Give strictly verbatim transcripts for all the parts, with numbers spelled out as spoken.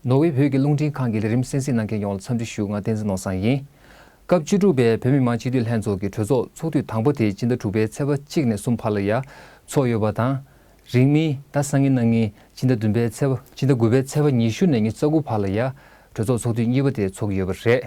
ནོར་ཝེ་བོད་ཀྱི་རླུང་འཕྲིན་ཁང་གི་ལས་རིམ་གསན་གཟིགས་གནང་མཁན་ཡོངས་ལ་འཚམས་འདྲི་ཞུ། ང་བསྟན་འཛིན་ནོར་བཟང་ཡིན། སྐབས་བཅུ་དྲུག་པའི་བོད་མི་མང་སྤྱི་འཐུས་ལྷན་ཚོགས་ཀྱི་གྲོས་ཚོགས་ཚོགས་དུས་དང་པོ་དེ་སྤྱི་ཟླ་དྲུག་པའི་ཚེས་པ་གཅིག་ནས་གསུམ་བར་ལ་ཡ་ཚོགས་ཡོད་པ་དང་། རིང་མིན་ད་སང་ཉིན་གནངས་ཉིན་སྤྱི་ཟླ་བདུན་པའི་ཚེས་པ་སྤྱི་ཟླ་དགུ་པའི་ཚེས་པ་ཉི་ཤུ་ནས་ཉི་ཤུ་རྩ་དགུ་བར་ལ་ཡ་གྲོས་ཚོགས་ཚོགས་དུས་གཉིས་པ་དེ་ཚོགས་ཀྱི་ཡོད་པ་རེད།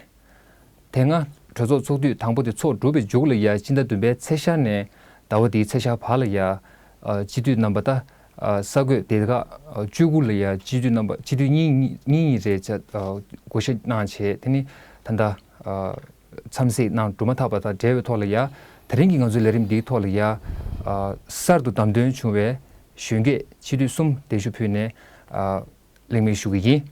དེ་སྔ་གྲོས་ཚོགས་ཚོགས་དུས་དང་པོ་དེ་ཚོགས་གྲུབ་པའི་མཇུག་ལ་ཡ་སྤྱི་ཟླ་བདུན་པའི་ཚེས་ཤར་ནས་ཟླ་བ་འདིའི་ཚེས་ཤར་བར་ལ་ཡ། ཨ། སྤྱི་འཐུས་རྣམ་པ་ད། ཨ། ས་བགོས་སྡེ་ཁག་ཨ། བཅུ་དགུ་ལ་ཡ་སྤྱི་འཐུས་རྣམ་པ་སྤྱི་འཐུས་གཉིས་གཉིས་གཉིས་རེ་བཅས་ཨ། བགོ་བཤའ་གནང་བྱས། དེ་ནི་ད་ལྟ་ཨ། འཚམས་གཟིགས་གནང་གྲུབ་མ་ཐག་པ་དང་འབྲེལ་བའི་ཐོག་ལ་ཡ། དེ་རིང་གི་ང་ཚོའི་ལས་རིམ་འདིའི་ཐོག་ལ་ཡ། ཨ། གསར་དུ་བདམས་ཐོན་བྱུང་བའི་གཞོན་སྐྱེས་སྤྱི་འཐུས་གསུམ་གདན་ཞུ་ཕུལ་ནས། ཨ། གླེང་མོལ་ཞུ་གི་ཡིན།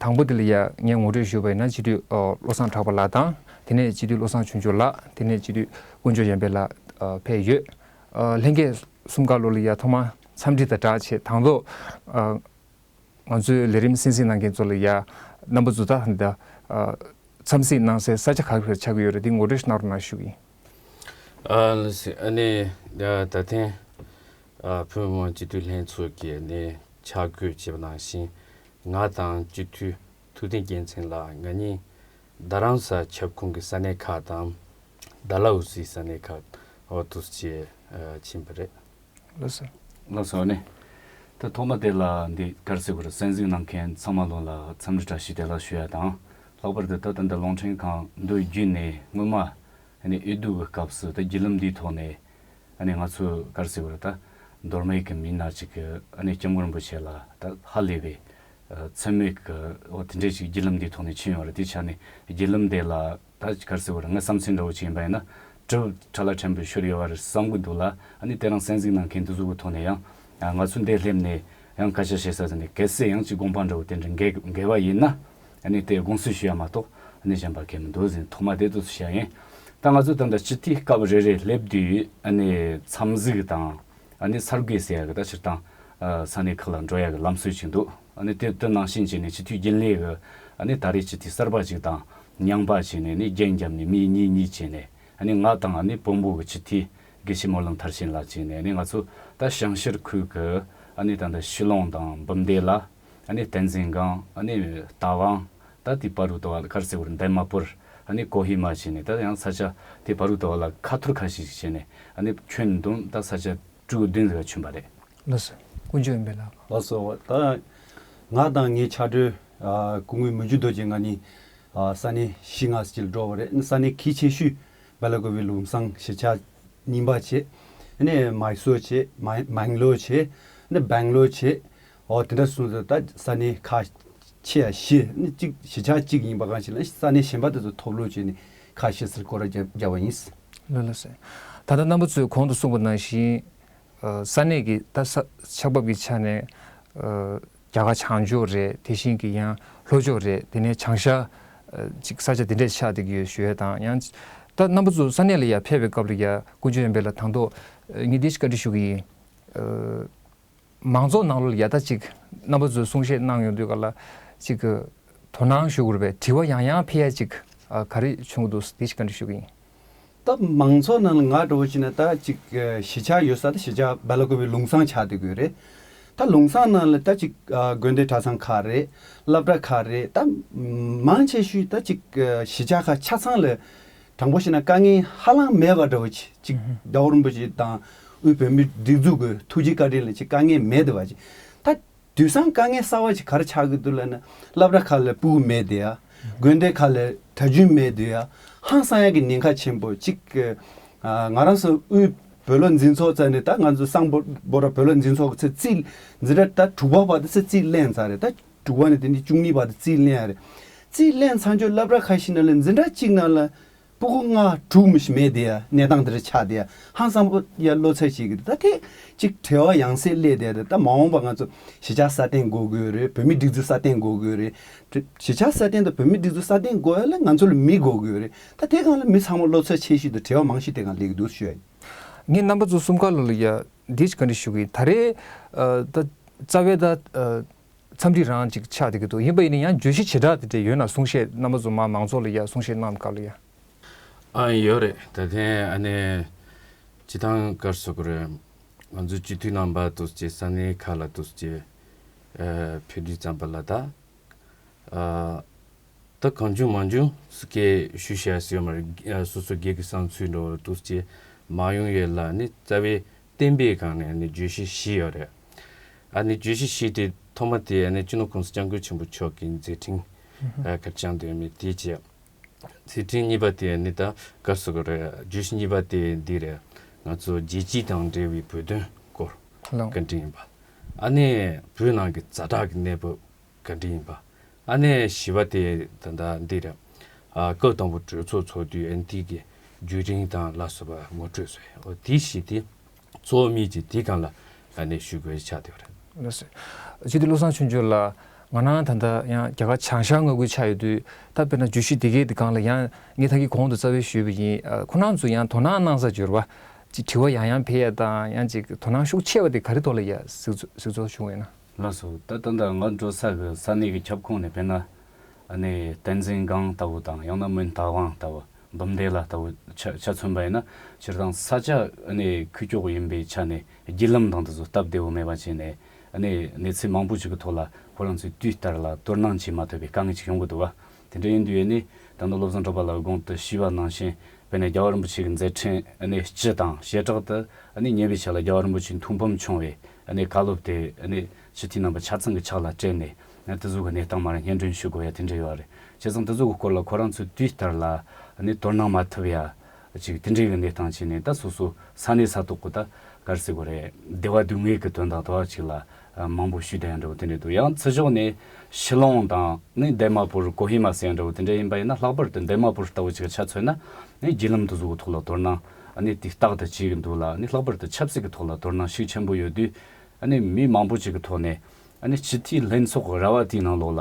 དང་པོ་དེ་ལ་ཡ་ངས་ངོ་སྤྲོད་ཞུས་པ་ཡིན་ན། སྤྱི་འཐུས་ཨ། བློ་བཟང་གྲགས་པ་ལགས་དང་། དེ་ནས་སྤྱི་འཐུས་བློ་བཟང་ཆོས་འབྱོར་ལགས། དེ་ནས་སྤྱི་འཐུས་དཀོན་མཆོག་ཡར་འཕེལ་ལགས་ཨ། ཕེབས་ཡོད། ཨ། ལྷན་རྒྱས་གསུམ་ཀ་ལོ་ལ་ཡ་ཐོག་མར་འཚམས་འདྲི་དང་སྦྲགས་བྱས། དང་ཐོག་ཨ། ང་ཚོའི་ལས་རིམ་གསན་གཟིགས་གནང་མཁན་ཚོ་ལ་ཡ་རྣམ་པ་ཚོ་ད་ད་ཨ། འཚམས་གཟིགས་གནང་སའི་ས་ཆ་ག་རེ་ཆགས་ཀྱི་ཡོད་རེད། དེ་ངོ་སྤྲོད་ཞིག་གནང་རོགས་གནང་ཞུ་གི་ཡིན། ཨ་ལགས་སོ། ཨ་ནི་ད་ཐེངས་ཨ། བོད་མི་མང་སྤྱི་འཐུས་ལྷན་ཚོགས་ཀྱིས་ཨ་ནི་ཆ་བགོས་བྱས་པ་ནང་བཞིན། ང་དང་སྤྱི་འཐུས་ཐུབ་བསྟན་རྒྱལ་མཚན་ལགས། ང་གཉིས་རྡ་རམ་ས་ཁྱབ་ཁོངས་ཀྱི་ས་གནས་ཁག་དང་། ཌལ་ཧོ་སི་ས་གནས་ཁག་འོ་འདུག་སེ་ཕྱིན་པ་རེད། ལགས་སོ། ལགས་སོ། ཨ་ནི་ད་ཐོག་མ་དེ་ལ་འདི་ག་རེ་ཟེར་དགོས་རེད། གསན་གཟིགས་གནང་མཁན་ཚང་མ་ལོ་ལ་འཚམས་འདྲི་བཀྲ་ཤིས་བདེ་ལེགས་ཞུ་ཡ་དང་། ལྷག་པར་དུ་ད་ད་ལྟ་རླུང་འཕྲིན་ཁང་འདི་བརྒྱུད་ནས་སྔོན་མ་ཨ་ནི་འོས་བསྡུ་གི་སྐབས་སུ་ད་བརྒྱུད་ལམ་འདིའི་ཐོག་ནས་ཨ་ནི་ང་ཚོས་ག་རེ་ཟེར་དགོས་རེད། ད་མདོ་སྨད་ཀྱི་མི་སྣ་ཅིག་གིས་ཨ་ནི་སྐྱབས་མགོན་རིན་པོ་ཆེ་ལ་ད་ཧ་ལས་པའི་མཚན་སྨད་ཀྱི་འོ་དེ་འདྲས་ཅིག་བརྒྱུད་ལམ་འདིའི་ཐོག་ནས་ཕྱིན་ཡོད་རེད། དེའི་ཆ་ནས་བརྒྱུད་ལམ་དེ་ལ་ད་ག་རེ་ཟེར་དགོས་རེད། ངས་བསམ་ཚུལ་འདྲ་བོ་ཅིག་ཡིན་པ་ཡིན་ན། གྲུབ་ཁྲ་ལ་ཕྲན་བུ་ཤོར་ཡོད་པ་རེད་བསམ་གྱི་འདུག་ལ། ཨ་ནི་དེ་རིང་གསན་གཟིགས་གནང་མཁན་དེ་ཚོ་གི་ཐོག་ནས་ཡང་ང་ཚོ་འདིར་སླེབས་ནས་ཡང་སྐད་ཆ་བཤད་ས་ཟེར་ནས་གལ་སྲིད་ཡང་ཅིག་དགོངས་པ་འདྲ་བོ་དེ་འདྲ་འགལ་འགལ་བ་ཡིན་ན། ཨ་ནི་དེ་དགོངས་སེལ་ཞུ་ཡ་མ་གཏོགས་ཨ་ནི་གཞན་པ་གལ་མི་འདུག་ཟེར། ཐོག་མ་དེ་ཚོ་བཤད་ཡིན། ད་ང་ཚོ་ད་ལྟ་སྤྱི་འཐུས་སྐབས་རེ་རེ་སླེབས་དུས་ཨ་ནི་འཚམས་གཟིགས་དང་ཨ་ནི་གསར་འགོད་ཟེར་ཡ་གི་ད་སྤྱིར་བཏང་ས་གནས་ཁག་ལ་འགྲོ་ཡ་གི་ལམ་སྲོལ་ཅིག་འདུག་ཨ་ནི་དེ་དེ་ནང་བཞིན་བྱས་ནས་སྤྱི་འཐུས་རྒྱུན་ལས་གི་ཨ་ནི་ད་རེས་སྤྱི་འཐུས་གསར་པ་ཅིག་དང་མཉམ་པ་བྱས་ནས་ནི་རྒྱན་བརྒྱབ་ནས་མི་གཉིས་གཉིས་བྱས་ནས། ཨ་ནི་ང་དང་ཨ་ནི་བོན་པོ་གི་སྤྱི་འཐུས་དགེ་བཤེས་སྨོན་ལམ་མཐར་ཕྱིན་ལགས་བྱས་ནས། ཨ་ནི་ང་ཚོ་ད་བྱང་ཤར་ཁུལ་གི་ཨ་ནི་ད་ལྟ་ཤི་ལོང་དང་འབུམ་སྡེ་ལ་ཨ་ནི་བསྟན་འཛིན་སྒང་། ཨ་ནི་རྟ་དབང་། ད་དེ་བར་དུ་དོ་བ་ལ་ག་རེ་ཟེར་དགོས་རེད། འདན་མ་སྤུར། ཨ་ནི་ཀོ་ཧི་མ་བྱས་ནས། ད་ཡང་ས་ཆ་དེ་བར་དུ་དོ་བ་ལ་ཁ་ཐོར་ཁ་ཤས་ཤིག་བྱས་ནས། ཨ་ནི་ཁྱོན་བསྡོམས་ད་ས་ཆ་དྲུག་བདུན་ཟིག་ལ་ཕྱིན་པ་རེད། ལགས་སོ། དཀོན་མཆོག་ཡར་འཕེལ་ལགས། ལགས་སོ། ད་ང་དང་ངའི་ཕྱག་སྦྲེལ་ཨ་སྐུ་ངོ་མི་འགྱུར་རྡོ་རྗེ་ང་གཉིས་ཨ་ས་གནས་བཞི་ལྔ་ཅིག་ལ་འགྲོ་བ་རེད། ས་གནས་གལ་ཆེ་ཤོས་སྦེ་ལ་ཀོ་བི་ལུང་ཚང་གཞིས་ཆགས་རྙིང་པ་བྱས། ཨ་ནི་མའི་སོར་བྱས། མ་མེང་ལོར་བྱས། ཨ་ནི་སྦེང་ལོར་བྱས། འོ་དེ་འདྲ་སོང་ཙང་ད་ས་གནས་ཁག་ཆེ་ཡ་བཞི། ཨ་ནི་གཅིག་གཞིས་ཆགས་གཅིག་ཡིན་པ་གང་ཞིག་ལ་ས་གནས་གཞན་པ་དེ་ཚོ་ཐོབ་ལོག་བྱས་ནས་ཁག་བཞི་ཟེར་སྐོར་ར་བརྒྱབ་བརྒྱབ་པ་ཡིན། ལགས་ལགས་སོ། ད་ལྟ་རྣམ་པ་ཚོས་གོང་དུ་གསུངས་པ་ནང་བཞིན། ཨ། ས་གནས་ཀྱི་ད་ས་ཆགས་བབ་ཀྱི་ཆ་ནས། ཨ། རྒྱ་གར་བྱང་ཕྱོགས་རེད། དེ་བཞིན་གྱི་ཡང་ལྷོ་ཕྱོགས་རེད། དེ་ནས་བྱང་ཤར། ཨ། ཅིག་ས་ཆ་དེ་འདྲས་ཆགས་བསྡད་ཀྱི་ཡོད་ཞུ་ཡས་དང་། ཡང་ད་རྣམ་པ་ཚོ་ས་གནས་ལ་ཡར་ཕེབས་པའི་སྐབས་ལ་ཡ་དཀོན་མཆོག་ཡར་འཕེལ་ལགས་དང་ཐོག་ངས་འདི་ཞིག་བཀའ་འདྲི་ཞུ་གི་ཡིན། ཨ། མང་ཚོགས་ནང་ལོགས་ལ་ཡ་ད་ཅིག་རྣམ་པ་ཚོས་གསུང་བཤད་གནང་ཡོང་དུས་ག་ལ་ཅིག་དོ་སྣང་ཞུ་དགོས་པའི་དྲི་བ་ཡང་ཡང་འཕེལ་ཡ་ཅིག་ཨ། ག་རེ་བྱུང་གི་འདུག་འདི་ཞིག་བཀའ་འདྲི་ཞུ་གི་ཡིན། ད་མང་ཚོགས་ནང་ལ་ང་འདྲ་བོ་བྱས་ན་ད་ཅིག་ཨ་གཞིས་ཆགས་ཡོད་ས་ད་གཞིས་ཆགས་སྦེ་ལ་ཀོ་བི་ལུང་ཚང་ཆགས་བསྡད་ཀྱི་ཡོད་རེད། ད་ལུང་ཚང་ནང་ལ་ད་ཅིག་ཨ་དགོན་སྡེ་གྲྭ་ཚང་ཁག་རེད། སློབ་གྲྭ་ཁག་རེད། ད་མང་ཆེ་ཤོས་ད་ཅིག་ཨ་གཞིས་ཆགས་ཁག་ཆ་ཚང་ལ་དྲང་པོ་བཤད་ན་དཀའ་ངལ་ཧ་ལམ་མེད་པ་འདྲ་བོ་ཅིག་ཅིག་ཟླ་བ་རིན་པོ་ཆེ་དང་དབུས་བོད་མིའི་སྒྲིག་འཛུགས་ཀྱི་ཐུགས་རྗེ་བཀའ་དྲིན་ལ་ཅིག་དཀའ་ངལ་མེད་བསྡད་པ་ཅིག་ད་དུས་སང་དཀའ་ངལ་གསར་པ་ཅིག་ག་རེ་ཆགས་ཀྱི་འདུག་ལབ་ན། སློབ་གྲྭ་ཁག་ལ་ཕྲུ་གུ་མེད་བསྡད་ཡ། དགོན་སྡེ་ཁག་ལ་གྲྭ་རྒྱུན་མེད་བསྡད་ཡ། ཧང་སང་ཡ་གི་ཉེན་ཁ་ཆེན་པོ་ཅིག་ཨ་ང་རང་ཚོ་དབུས་བོད་ལོ་འཛིན་ཚོགས་ཙམ་ནས་ད་ང་ཚོ་སང་ཕོ་བོ་ར་བོད་ལོ་འཛིན་ཚོགས་ཀྱི་ཚེ་རྩིས་འཛིན་གྲྭ་ད་དྲུག་པ་བར་དུ་ཚེ་རྩིས་ལེན་ཚར་རེད། ད་དྲུག་པ་ནས་དེ་ནས་བཅུ་གཉིས་བར་དུ་རྩིས་ལེན་ཡ་རེད། རྩིས་ལེན་ཚར་ཆོག་སློབ་གྲྭ་ཁ་ཤས་ནང་ལ་འཛིན་གྲྭ་གཅིག་ནང་ལ་ཕྲུ་གུ་ལྔ་དྲུག་མི་ཞིག་མེད་དེ་ཡ། གནས་སྟངས་དེ་འདྲ་ཆགས་དེ་ཡ། ཧང་སང་པོ་ཡ་བློ་འཚབ་བྱེད་ཀྱི་འདུག་ད་དེ་ཅིག་བྲེལ་བ་ཡང་སེ་སླེབས་དེ་ཡ། ད་མ་འོངས་པ་ང་ཚོ་གཞིས་ཆགས་སྲ་བརྟན་དགོས་ཀྱི་ཡོད་རེད། བོད་མིའི་སྒྲིག་འཛུགས་སྲ་བརྟན་དགོས་ཀྱི་ཡོད་རེད། གཞིས་ཆགས་སྲ་བརྟན་དང་བོད་མིའི་སྒྲིག་འཛུགས་སྲ་བརྟན་དགོས་ཡ་ལ་ང་ཚོ་ལ་མི་དགོས་ཀྱི་ཡོད་རེད། ད་དེ་སྒང་ལ་མི་ཚང་མ་བློ་འཚབ་ཆེ་ཤོས་དང་བྲེལ་བ་མང་ཤོས་དེ་སྒང་སླེབས་ཀྱི་འདུག་ཞུ་ཡ་ཡིན། ངས་རྣམ་པ་ཚོ་གསུམ་ཀ་ལོ་ལ་ཡ་འདི་ཞིག་བཀའ་འདྲི་ཞུ་གི་ཡིན། ད་རེས་ཨ་ད་རྩ་བའི་ད་ཨ་འཚམས་འདྲི་རང་ཅིག་ཆགས་བསྡད་ཀྱི་འདུག་ཡིན་པ་ཡིན་ན་ཡང་བརྗོད་གཞི་བྱེ་བྲག་དེ་འདྲ་ཡོད་ན་གསུང་བཤད་རྣམ་པ་ཚོ་མ་མང་ཚོགས་ལ་ཡ་གསུང་བཤད་གནང་སྐབས་ལ་ཡ། ཨ་ཡོད་རེད། ད་ཐེངས་ཨ་ནི་སྤྱི་བཏང་ག་རེ་ཟེར་དགོས་རེད། ང་ཚོ་སྤྱི་འཐུས་རྣམ་པ་འདུག་སེ་ས་གནས་ཁག་ལ་འདུག་སེ་ཨ་ཕེབས་དུས་ཙམ་པ་ལ་ད་ ཨ། ད་གང་བྱུང་མང་བྱུང་སྐད་ཞུ་བྱ་ཟེར་ཡོད་མ་རེད། ཨ། སོ་སོ་སྒེར་གྱི་བསམ་ཚུལ་འདྲ་བོ་འདུག་སེ་མ་ཡོང་ཡས་ལ་ནི་རྩ་བའི་བསྟན་པའི་སྒང་ནས་ནི་བརྗོད་གཞི་བཞི་ཡོད་རེད། ཨ་ནི་བརྗོད་གཞི་བཞི་དེ་ཐོག་མ་དེ་ཨ་ནི་སྤྱི་ནོར་༸གོང་ས་༸སྐྱབས་མགོན་ཆེན་པོ་མཆོག་གི་མཛད་འཕྲིན། ཨ། ག་རེ་བྱུང་འདུག་མེད་དེ་བྱས། མཛད་འཕྲིན་གཉིས་པ་དེ་ནི་ད་ག་རེ་ཟེར་དགོས་རེད། བརྗོད་གཞི་གཉིས་པ་དེ་འདི་རེད། ང་ཚོ་རྒྱལ་སྤྱི་དང་འབྲེལ་བའི་བོད་དོན་སྐོར་ལགས། བཀའ་འདྲི་ཡིན་པ། ཨ་ནི་བོད་ནང་གི་ཛ་དྲག་གི་གནས་བབ་བཀའ་འདྲི་ཡིན་པ། ཨ་ནི་བཞི་པ་དེ་ད་ལྟ་འདི་རེད། ཨ། སྐབས་དང་པོ་གྲོས་ཚོགས་ཚོགས་དུས་ཨ་ནི་དེ་གི་བརྒྱུད་རིམ་དང་ལ་སོགས་པ་ངོ་སྤྲོད་བཟོས། འོ་དེ་བཞི་དེ་གཙོ་བོ་མི་གཅིག་དེ་སྒང་ལ་ཨ་ནི་ཞུ་དགོས་ཆགས་བསྡད་པ་རེད། ལགས་སོ། སྤྱི་འཐུས་བློ་བཟང་ཆོས་འབྱོར་ལགས། ང་རང་ད་ལྟ་ཡང་རྒྱ་གར་བྱང་ཤར་མངའ་ཁུལ་ཆགས་ཡོད་དུས། ད་དཔེར་ན་བརྗོད་གཞི་འདི་གའི་འདི་སྒང་ལ་ཡང་ངས་ད་གིན་གོང་དུ་རྩ་བའི་ཞུས་པ་ཡིན། ཨ། ཁོ་རང་ཚོ་ཡང་དོ་སྣང་གནང་ས་འབྱོར་བ་ཅིག་དྲི་བ་ཡང་ཡང་འཕེལ་ཡ་དང་། ཡང་ཅིག་དོ་སྣང་ཤུགས་ཆེ་བ་དེ་ག་རེ་ཐོག་ལ་ཡ་གཟིགས་ཚོ་གཟིགས་ཚོར་བྱུང་ཡོད་ན། ལགས་སོ། ད་ད་ལྟ་ང་འགྲོ་ས་གི་ས་གནས་ཀྱི་ཁྱབ་ཁོངས་ནས་དཔེར་ན། ཨ་ནི་བསྟན་འཛིན་སྒང་ལྟ་བུ་དང་། ཡང་ན་མོན་རྟ་དབང་ལྟ་བུ། འབུམ་སྡེ་ལ་ལྟ་བུ་ཆ་ཆ་མཚོན་པ་ཡིན་ན། སྤྱིར་བཏང་ས་ཆ་ཨ་ནི་ཁུལ་ཀྱོག་ཡིན་པའི་ཆ་ནས་བརྒྱུད་ལམ་དང་དེ་ཚོ་སྟབས་བདེ་བོ་མེད་པ་བྱས་ནས། ཨ་ནི་གནས་ཚུལ་མང་པོ་ཞིག་གི་ཐོག་ལ་ཁོ་རང་ཚོས་དུས་ལྟར་ལ་དོ་སྣང་བྱེད་མ་ཐུབ་པའི་དཀའ་ངལ་ཅིག་ཡོང་གི་འདུག་བ། དེ་འདྲ་ཡིན་དུས་ཨ་ནི་ད་ནི་བློ་བཟང་གྲགས་པ་ལགས་གོང་དུ་ཞུས་པ་ནང་བཞིན། དཔེར་ན་རྒྱལ་བ་རིན་པོ་ཆེ་གི་མཛད་འཕྲིན་ཨ་ནི་སྤྱི་དང་བྱེ་བྲག་ཏུ་ཨ་ནི་ཉེ་བའི་ཆར་ལ་རྒྱལ་བ་རིན་པོ་ཆེའི་ཐུགས་ཕམ་བྱུང་བའི་ཨ་ནི་བཀའ་སློབ་དེ་ཨ་ནི་སྤྱི་འཐུས་རྣམ་པ་ཆ་ཚང་གི་ཕྱག་ལ་སྤྲད་ནས། ཨ། དེ་ཚོ་གི་གནས་སྟངས་མར་སྙན་སྒྲོན་ཞུ་དགོས་ཡ་དེ་འདྲ་ཡོད་རེད། བྱས་ཙང་དེ་ཚོ་གི་སྐོར་ལ་ཁོ་རང་ཚོས་དུས་ལྟར་ལ་ཨ་ནི་དོ་སྣང་མ་ཐུབ་ཡ་ཅིག་དེ་འདྲའི་གི་གནས་སྟངས་བྱས་ནས། ད་སོ་སོ་ས་གནས་ས་ཐོག་གི་ད་ག་རེ་ཟེར་དགོས་རེད། བདེ་བ་སྡུག་བསྔལ་གི་དོན་དག་ཏུ་ཅིག་ལ་མང་པོ་ཞུས་བསྡད་ཡ་འདྲ་བོ་དེ་འདྲ་འདུག་ཡང་ཕྱི་ཕྱོགས་ནས་ཤི་ལོང་དང་ནི་འདན་མ་པུར། ཀོ་ཧི་མ་ཟེར་ཡ་འདྲ་བོ་དེ་འདྲ་ཡིན་པ་ཡིན་ན། ལྷག་པར་དུ་འདན་མ་པུར་ལྟ་བུ་ཅིག་ཆ་མཚོན་ན་ནི་བརྒྱུད་ལམ་དེ་ཚོ་གི་ཐོག་ལ་དོ་སྣང་ཨ་ནི་དུས་རྟག་ཏུ་བྱེད་ཀྱི་འདུག་ལ། ཨ་ནི་ལྷག་པར་དུ་ཆབ་སྲིད་ཀྱི་ཐོག་ལ་དོ་སྣང་ཤུགས་ཆེན་པོ་ཡོད་དུས། ཨ་ནི་མི་མང་པོ་ཅིག་གི་ཐོག་ནས་ཨ་ནི་སྤྱི་འཐུས་ལྷན་ཚོགས་ར་བ་དེའི་ནང་ལོགས་ལ་